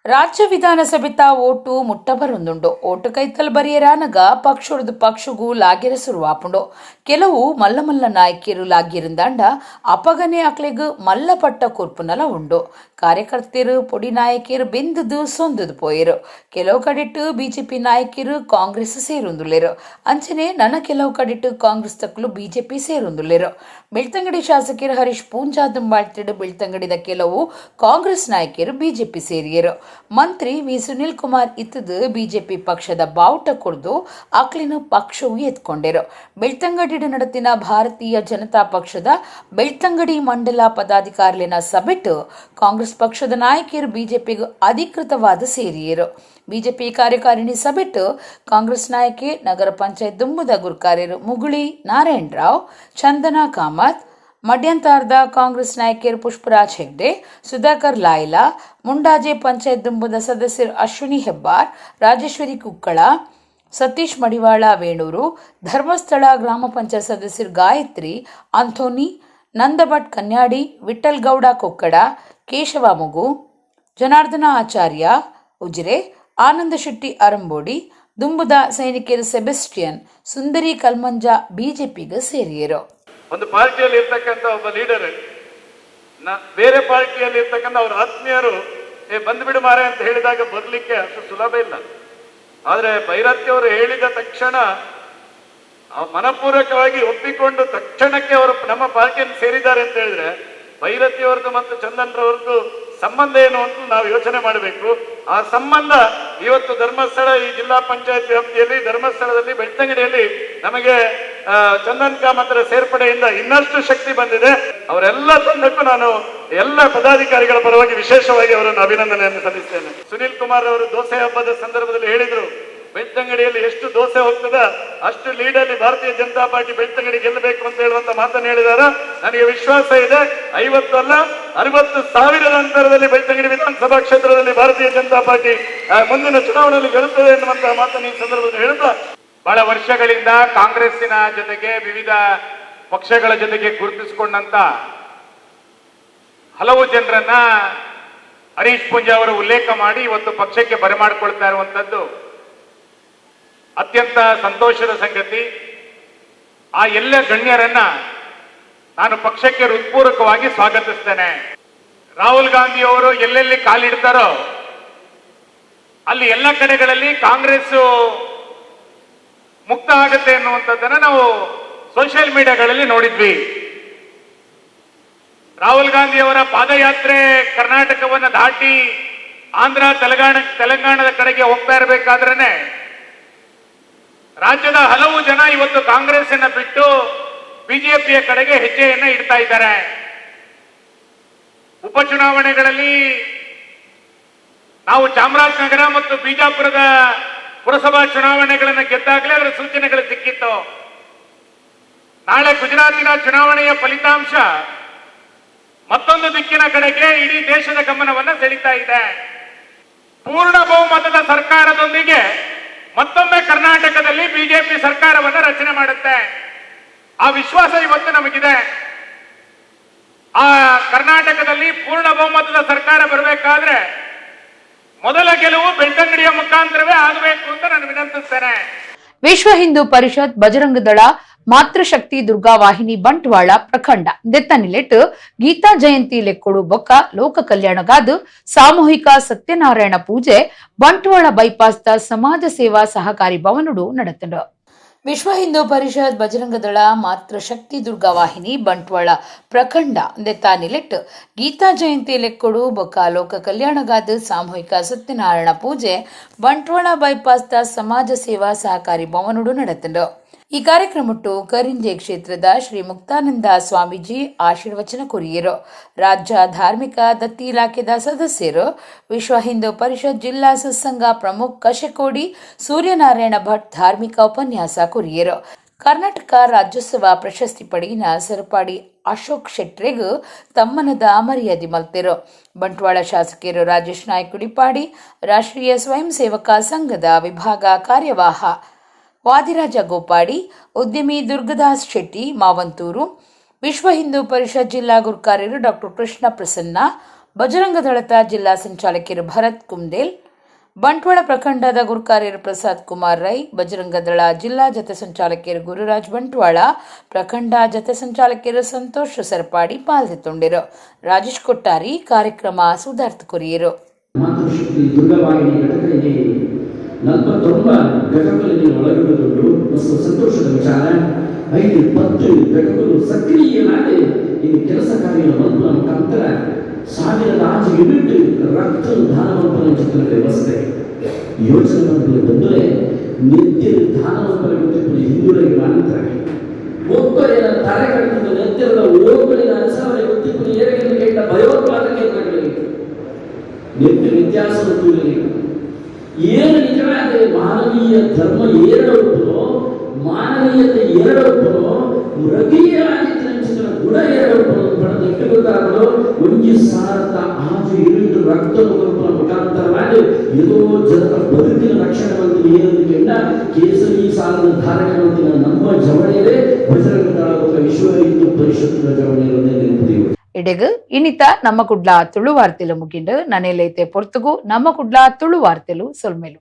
ರಾಜ್ಯ ವಿಧಾನಸಭೆತ ಓಟು ಮುಟ್ಟ ಬರೊಂದುಂಡು. ಓಟು ಕೈತಲ್ ಬರಿಯರಾನಗ ಪಕ್ಷೊಡ್ದು ಪಕ್ಷಗೂ ಲಾಗೆರ ಸುರುವಾಪುಂಡು. ಕೆಲವು ಮಲ್ಲ ಮಲ್ಲ ನಾಯಕಿಯರು ಲಾಗಿರಿಂದಾಂಡ ಅಪಗನೆ ಅಕ್ಲೆಗ್ ಮಲ್ಲ ಪಟ್ಟ ಕೊರ್ಪುನಲ ಉಂಡು. ಕಾರ್ಯಕರ್ತರು ಪೊಡಿ ನಾಯಕಿಯರು ಬೆಂದದು ಸೊಂದದು ಪೋಯರು. ಕೆಲವು ಕಡೆಟ್ ಬಿಜೆಪಿ ನಾಯಕಿಯರು ಕಾಂಗ್ರೆಸ್ ಸೇರೊಂದುಲ್ಲೆರು. ಅಂಚನೆ ನನ ಕೆಲವು ಕಡೆಟ್ ಕಾಂಗ್ರೆಸ್ ತಕ್ಕಲು ಬಿಜೆಪಿ ಸೇರೊಂದುಲ್ಲೆರು. ಬೆಳ್ತಂಗಡಿ ಶಾಸಕರು ಹರೀಶ್ ಪೂಂಜಾ ದುಂಬಾಳ್ತಿಡು ಬೆಳ್ತಂಗಡಿದ ಕೆಲವು ಕಾಂಗ್ರೆಸ್ ನಾಯಕಿಯರು ಬಿಜೆಪಿ ಸೇರಿಯರು. ಮಂತ್ರಿ ವಿ ಸುನಿಲ್ ಕುಮಾರ್ ಇತ್ತದು ಬಿಜೆಪಿ ಪಕ್ಷದ ಬಾವುಟ ಕೊರ್ದು ಅಕ್ಲಿನ ಪಕ್ಷವು ಎತ್ಕೊಂಡೆರು. ಬೆಳ್ತಂಗಡಿಡು ನಡೆತಿನ ಭಾರತೀಯ ಜನತಾ ಪಕ್ಷದ ಬೆಳ್ತಂಗಡಿ ಮಂಡಲ ಪದಾಧಿಕಾರಿನ ಸಭೆಟ್ ಕಾಂಗ್ರೆಸ್ ಪಕ್ಷದ ನಾಯಕಿಯರು ಬಿಜೆಪಿಗೆ ಅಧಿಕೃತವಾದ ಸೇರಿಯರು. ಬಿಜೆಪಿ ಕಾರ್ಯಕಾರಿಣಿ ಸಭೆಟ್ ಕಾಂಗ್ರೆಸ್ ನಾಯಕಿ ನಗರ ಪಂಚಾಯತ್ ದುಂಬುದ ಗುರ್ಕಾರ್ಯರು ಮುಗುಳಿ ನಾರಾಯಣರಾವ್, ಚಂದನಾ ಕಾಮತ್, ಮಡ್ಯಂತಾರದ ಕಾಂಗ್ರೆಸ್ ನಾಯಕಿಯರು ಪುಷ್ಪರಾಜ್ ಹೆಗ್ಡೆ, ಸುಧಾಕರ್ ಲಾಯ್ಲಾ, ಮುಂಡಾಜೆ ಪಂಚಾಯತ್ ದುಂಬುದ ಸದಸ್ಯರು ಅಶ್ವಿನಿ ಹೆಬ್ಬಾರ್, ರಾಜೇಶ್ವರಿ ಕುಕ್ಕಳ, ಸತೀಶ್ ಮಡಿವಾಳ ವೇಣೂರು, ಧರ್ಮಸ್ಥಳ ಗ್ರಾಮ ಪಂಚಾಯತ್ ಸದಸ್ಯರು ಗಾಯತ್ರಿ ಅಂಥೋನಿ, ನಂದಭಟ್ ಕನ್ಯಾಡಿ, ವಿಠಲ್ ಗೌಡ ಕೊಕ್ಕಡ, ಕೇಶವ ಮುಗು, ಜನಾರ್ದನ ಆಚಾರ್ಯ ಉಜಿರೆ, ಆನಂದ ಶೆಟ್ಟಿ ಅರಂಬೋಡಿ, ದುಂಬುದ ಸೈನಿಕರು ಸೆಬೆಸ್ಟಿಯನ್, ಸುಂದರಿ ಕಲ್ಮಂಜ ಬಿಜೆಪಿಗೆ ಸೇರಿಯರು. ಒಂದು ಪಾರ್ಟಿಯಲ್ಲಿ ಇರ್ತಕ್ಕಂಥ ಒಬ್ಬ ಲೀಡರ್ ಬೇರೆ ಪಾರ್ಟಿಯಲ್ಲಿ ಇರ್ತಕ್ಕಂಥ ಅವ್ರ ಆತ್ಮೀಯರು ಏ ಬಂದ್ಬಿಡು ಮಾರೆ ಅಂತ ಹೇಳಿದಾಗ ಬರ್ಲಿಕ್ಕೆ ಅಷ್ಟು ಸುಲಭ ಇಲ್ಲ. ಆದ್ರೆ ಭೈರತಿ ಅವರು ಹೇಳಿದ ತಕ್ಷಣ ಮನಪೂರ್ವಕವಾಗಿ ಒಪ್ಪಿಕೊಂಡು ತಕ್ಷಣಕ್ಕೆ ಅವರು ನಮ್ಮ ಪಾರ್ಟಿಯನ್ನು ಸೇರಿದ್ದಾರೆ ಅಂತ ಹೇಳಿದ್ರೆ ಭೈರತಿಯವರದ್ದು ಮತ್ತು ಚಂದನ್ ರವರದ್ದು ಸಂಬಂಧ ಏನು ಅಂತ ನಾವು ಯೋಚನೆ ಮಾಡಬೇಕು. ಆ ಸಂಬಂಧ ಇವತ್ತು ಧರ್ಮಸ್ಥಳ ಈ ಜಿಲ್ಲಾ ಪಂಚಾಯತ್ ವ್ಯಾಪ್ತಿಯಲ್ಲಿ ಧರ್ಮಸ್ಥಳದಲ್ಲಿ ಬೆಳ್ತಂಗಡಿಯಲ್ಲಿ ನಮಗೆ ಚಂದನ್ ಕಾಮತ್ರ ಸೇರ್ಪಡೆಯಿಂದ ಇನ್ನಷ್ಟು ಶಕ್ತಿ ಬಂದಿದೆ. ಅವರೆಲ್ಲ ತಂಡಕ್ಕೂ ನಾನು ಎಲ್ಲ ಪದಾಧಿಕಾರಿಗಳ ಪರವಾಗಿ ವಿಶೇಷವಾಗಿ ಅವರನ್ನು ಅಭಿನಂದನೆಯನ್ನು ಸಲ್ಲಿಸ್ತೇನೆ. ಸುನಿಲ್ ಕುಮಾರ್ ಅವರು ದೋಸೆ ಹಬ್ಬದ ಸಂದರ್ಭದಲ್ಲಿ ಹೇಳಿದ್ರು, ಬೆಳ್ತಂಗಡಿಯಲ್ಲಿ ಎಷ್ಟು ದೋಸೆ ಹೋಗ್ತದ ಅಷ್ಟು ಲೀಡಲ್ಲಿ ಭಾರತೀಯ ಜನತಾ ಪಾರ್ಟಿ ಬೆಳ್ತಂಗಡಿ ಗೆಲ್ಲಬೇಕು ಅಂತ ಹೇಳುವಂತ ಮಾತನ್ನು ಹೇಳಿದಾರ. ನನಗೆ ವಿಶ್ವಾಸ ಇದೆ, 50 ಅಲ್ಲ 60 ಸಾವಿರದ ಅಂತರದಲ್ಲಿ ಬೆಳ್ತಂಗಡಿ ವಿಧಾನಸಭಾ ಕ್ಷೇತ್ರದಲ್ಲಿ ಭಾರತೀಯ ಜನತಾ ಪಾರ್ಟಿ ಮುಂದಿನ ಚುನಾವಣೆಯಲ್ಲಿ ಗೆಲ್ಲುತ್ತದೆ ಎನ್ನುವಂತಹ ಮಾತನ್ನು ಈ ಸಂದರ್ಭದಲ್ಲಿ ಹೇಳುತ್ತಾ, ಬಹಳ ವರ್ಷಗಳಿಂದ ಕಾಂಗ್ರೆಸ್ಸಿನ ಜೊತೆಗೆ ವಿವಿಧ ಪಕ್ಷಗಳ ಜೊತೆಗೆ ಗುರುತಿಸಿಕೊಂಡಂತ ಹಲವು ಜನರನ್ನ ಹರೀಶ್ ಪೂಂಜಾ ಅವರು ಉಲ್ಲೇಖ ಮಾಡಿ ಇವತ್ತು ಪಕ್ಷಕ್ಕೆ ಬರಮಾಡಿಕೊಳ್ತಾ ಇರುವಂತದ್ದು ಅತ್ಯಂತ ಸಂತೋಷದ ಸಂಗತಿ. ಆ ಎಲ್ಲ ಗಣ್ಯರನ್ನ ನಾನು ಪಕ್ಷಕ್ಕೆ ಹೃತ್ಪೂರ್ವಕವಾಗಿ ಸ್ವಾಗತಿಸ್ತೇನೆ. ರಾಹುಲ್ ಗಾಂಧಿ ಅವರು ಎಲ್ಲೆಲ್ಲಿ ಕಾಲಿಡ್ತಾರೋ ಅಲ್ಲಿ ಎಲ್ಲ ಕಡೆಗಳಲ್ಲಿ ಕಾಂಗ್ರೆಸ್ ಮುಕ್ತ ಆಗುತ್ತೆ ಎನ್ನುವಂಥದ್ದನ್ನ ನಾವು ಸೋಷಿಯಲ್ ಮೀಡಿಯಾಗಳಲ್ಲಿ ನೋಡಿದ್ವಿ. ರಾಹುಲ್ ಗಾಂಧಿ ಅವರ ಪಾದಯಾತ್ರೆ ಕರ್ನಾಟಕವನ್ನು ದಾಟಿ ಆಂಧ್ರ ತೆಲಂಗಾಣದ ಕಡೆಗೆ ಹೋಗ್ತಾ ಇರಬೇಕಾದ್ರೇನೆ ರಾಜ್ಯದ ಹಲವು ಜನ ಇವತ್ತು ಕಾಂಗ್ರೆಸ್ ಅನ್ನ ಬಿಟ್ಟು ಬಿಜೆಪಿಯ ಕಡೆಗೆ ಹೆಜ್ಜೆಯನ್ನ ಇಡ್ತಾ ಇದ್ದಾರೆ. ಉಪಚುನಾವಣೆಗಳಲ್ಲಿ ನಾವು ಚಾಮರಾಜನಗರ ಮತ್ತು ಬಿಜಾಪುರದ ಪುರಸಭಾ ಚುನಾವಣೆಗಳನ್ನು ಗೆದ್ದಾಗಲೇ ಅದರ ಸೂಚನೆಗಳು ಸಿಕ್ಕಿತ್ತು. ನಾಳೆ ಗುಜರಾತಿನ ಚುನಾವಣೆಯ ಫಲಿತಾಂಶ ಮತ್ತೊಂದು ದಿಕ್ಕಿನ ಕಡೆಗೆ ಇಡೀ ದೇಶದ ಗಮನವನ್ನು ಸೆಳೀತಾ ಇದೆ. ಪೂರ್ಣ ಬಹುಮತದ ಸರ್ಕಾರದೊಂದಿಗೆ ಮತ್ತೊಮ್ಮೆ ಕರ್ನಾಟಕದಲ್ಲಿ ಬಿಜೆಪಿ ಸರ್ಕಾರವನ್ನು ರಚನೆ ಮಾಡುತ್ತೆ. ಆ ವಿಶ್ವಾಸ ಇವತ್ತು ನಮಗಿದೆ. ಆ ಕರ್ನಾಟಕದಲ್ಲಿ ಪೂರ್ಣ ಬಹುಮತದ ಸರ್ಕಾರ ಬರಬೇಕಾದ್ರೆ ಮೊದಲ ಗೆಲುವು ಬೆಳ್ತಂಗಡಿಯ ಮುಖಾಂತರವೇ ಆಗಬೇಕು ಅಂತ ನಾನು ವಿನಂತಿಸ್ತೇನೆ. ವಿಶ್ವ ಹಿಂದೂ ಪರಿಷತ್ ಬಜರಂಗದಳ ಮಾತೃಶಕ್ತಿ ದುರ್ಗಾ ವಾಹಿನಿ ಬಂಟ್ವಾಳ ಪ್ರಖಂಡ ದೆತ್ತನಿಲೆಟ್ ಗೀತಾ ಜಯಂತಿ ಲೆಕ್ಕೊಡು ಬೊಕ್ಕ ಲೋಕ ಕಲ್ಯಾಣಗಾದು ಸಾಮೂಹಿಕ ಸತ್ಯನಾರಾಯಣ ಪೂಜೆ ಬಂಟ್ವಾಳ ಬೈಪಾಸ್ the ಸಮಾಜ ಸೇವಾ ಸಹಕಾರಿ ಭವನುಡು ನಡೆತಂಡು. ವಿಶ್ವ ಹಿಂದೂ ಪರಿಷತ್ ಬಜರಂಗದಳ ಮಾತೃಶಕ್ತಿ ದುರ್ಗಾ ವಾಹಿನಿ ಬಂಟ್ವಾಳ ಪ್ರಖಂಡ ದೆತ್ತಾನಿಲೆಟ್ ಗೀತಾ ಜಯಂತಿ ಲೆಕ್ಕೊಡು ಬೊಕ್ಕ ಲೋಕ ಕಲ್ಯಾಣಗಾದ ಸಾಮೂಹಿಕ ಸತ್ಯನಾರಾಯಣ ಪೂಜೆ ಬಂಟ್ವಾಳ ಬೈಪಾಸ್ the ಸಮಾಜ ಸೇವಾ ಸಹಕಾರಿ ಭವನುಡು ನಡೆತಂಡು. ಈ ಕಾರ್ಯಕ್ರಮಟ್ಟು ಕರಿಂಜೆ ಕ್ಷೇತ್ರದ ಶ್ರೀ ಮುಕ್ತಾನಂದ ಸ್ವಾಮೀಜಿ ಆಶೀರ್ವಚನ ಕೊರಿಯರು. ರಾಜ್ಯ ಧಾರ್ಮಿಕ ದತ್ತಿ ಇಲಾಖೆದ ಸದಸ್ಯರು, ವಿಶ್ವ ಹಿಂದೂ ಪರಿಷತ್ ಜಿಲ್ಲಾ ಸತ್ಸಂಗ ಪ್ರಮುಖ ಕಶಕೋಡಿ ಸೂರ್ಯನಾರಾಯಣ ಭಟ್ ಧಾರ್ಮಿಕ ಉಪನ್ಯಾಸ ಕೊರಿಯರು. ಕರ್ನಾಟಕ ರಾಜ್ಯೋತ್ಸವ ಪ್ರಶಸ್ತಿ ಪಡೆಯಿನ ಸರಪಾಡಿ ಅಶೋಕ್ ಶೆಟ್ರೆಗ್ ತಮ್ಮನದ ಮರ್ಯಾದೆ ಮಲ್ತೆರು. ಬಂಟ್ವಾಳ ಶಾಸಕರು ರಾಜೇಶ್ ನಾಯ್ಕ ಉಳಿಪಾಡಿ, ರಾಷ್ಟ್ರೀಯ ಸ್ವಯಂ ಸೇವಕ ಸಂಘದ ವಿಭಾಗ ಕಾರ್ಯವಾಹ ವಾದಿರಾಜ ಗೋಪಾಡಿ, ಉದ್ಯಮಿ ದುರ್ಗದಾಸ್ ಶೆಟ್ಟಿ ಮಾವಂತೂರು, ವಿಶ್ವ ಹಿಂದೂ ಪರಿಷತ್ ಜಿಲ್ಲಾ ಗುರ್ಕಾರ್ಯರು ಡಾಕ್ಟರ್ ಕೃಷ್ಣ ಪ್ರಸನ್ನ, ಬಜರಂಗ ದಳತ ಜಿಲ್ಲಾ ಸಂಚಾಲಕರು ಭರತ್ ಕುಂದೇಲ್, ಬಂಟ್ವಾಳ ಪ್ರಖಂಡದ ಗುರುಕಾರ್ಯರು ಪ್ರಸಾದ್ ಕುಮಾರ್ ರೈ, ಬಜರಂಗ ದಳ ಜಿಲ್ಲಾ ಜತೆ ಸಂಚಾಲಕರು ಗುರುರಾಜ್ ಬಂಟ್ವಾಳ, ಪ್ರಖಂಡ ಜತೆ ಸಂಚಾಲಕರು ಸಂತೋಷ್ ಸರಪಾಡಿ ಪಾಲ್ಗೊಂಡಿರು. ರಾಜೇಶ್ ಕೊಟ್ಟಾರಿ ಕಾರ್ಯಕ್ರಮ ಸುಧಾರ್ಥ ಕೊರಿಯರು. ಮಾತೃಶಕ್ತಿ ದುರ್ಗವಾಹಿನಿ ಘಟಕ ಇಲ್ಲಿ 49 ಘಟಕಗಳಲ್ಲಿ ಒಳಗೊಂಡದುಂಟು. ಮತ್ತು ಸಂತೋಷದ ವಿಚಾರ, 5-10 ಘಟಕಗಳು ಸಕ್ರಿಯವಾಗಿ ಈ ಕೆಲಸ ಕಾರ್ಯ ಮಲ್ಪುನ ಮುಖಾಂತರ 1000 ಯೂನಿಟ್ ರಕ್ತ ದಾನ ಮಲ್ಪುನ ಚಿತ್ರದ ವ್ಯವಸ್ಥೆ ಯೋಚನೆ ಮಲ್ಪುನ ಬಂದರೆ ನಿತ್ಯ ದಾನ ಮಲ್ಪನ ಗೊತ್ತಿಪ್ಪುನ ಹಿಂದುಳಿಗೆ ಮಾತ್ರ ಒಬ್ಬರಿನ ತಲೆ ಕಟ್ಟಿದ ನೆತ್ತಿರದ ಓಂಗಳಿನ ಅನುಸಾರನೆ ಗೊತ್ತಿಪ್ಪುನ ಏರಿಗೆಯನ್ನು ಕೇಂದ್ರ ಭಯೋತ್ಪಾದಕ ನಿತ್ಯ ವ್ಯತ್ಯಾಸ ತೂಲಿಗೆ ಏನು ನಿಜವಾದ ಮಾನವೀಯ ಧರ್ಮ ಎರಡೊಬ್ಬರು, ಮಾನವೀಯತೆ ಎರಡೊಬ್ಬರು, ಮೃಗೀಯ ಗುಣ ಎರಡೊಬ್ಬರು ಪಡೆದ ಎಷ್ಟು ಗೊತ್ತಾಗಲು ಒಂಜಿ ಸಾರತ ಆಜು ಯೂನಿಟ್ ರಕ್ತ ಮುಖಾಂತರವಾಗಿ ಏದೋ ಜನರ ಬದುಕಿನ ರಕ್ಷಣೆ ಮಂತ್ರಿ ಏನಂತ ಕೆಂಡ ಕೇಸರಿ ಸಾಲದ ಧಾರಣೆ ಮಂತ್ರಿನ ನಮ್ಮ ಜವಳಿಯರೇ ಬಜರಂಗ ದಳ ವಿಶ್ವ ಹಿಂದೂ ಪರಿಷತ್ತಿನ ಜವಳಿಯರನ್ನೇ ನೆನಪು. ಇಡೆಗ್ ಇನಿತ ನಮ್ಮ ಕುಡ್ಲ ತುಳು ವಾರ್ತೆಲು ಮುಗಿಂಡು ನನೆಲೈತೆ ಪೊರ್ತುಗು ನಮ್ಮ ಕುಡ್ಲ ತುಳು ವಾರ್ತೆಲು ಸೊಲ್ಮೆಲು.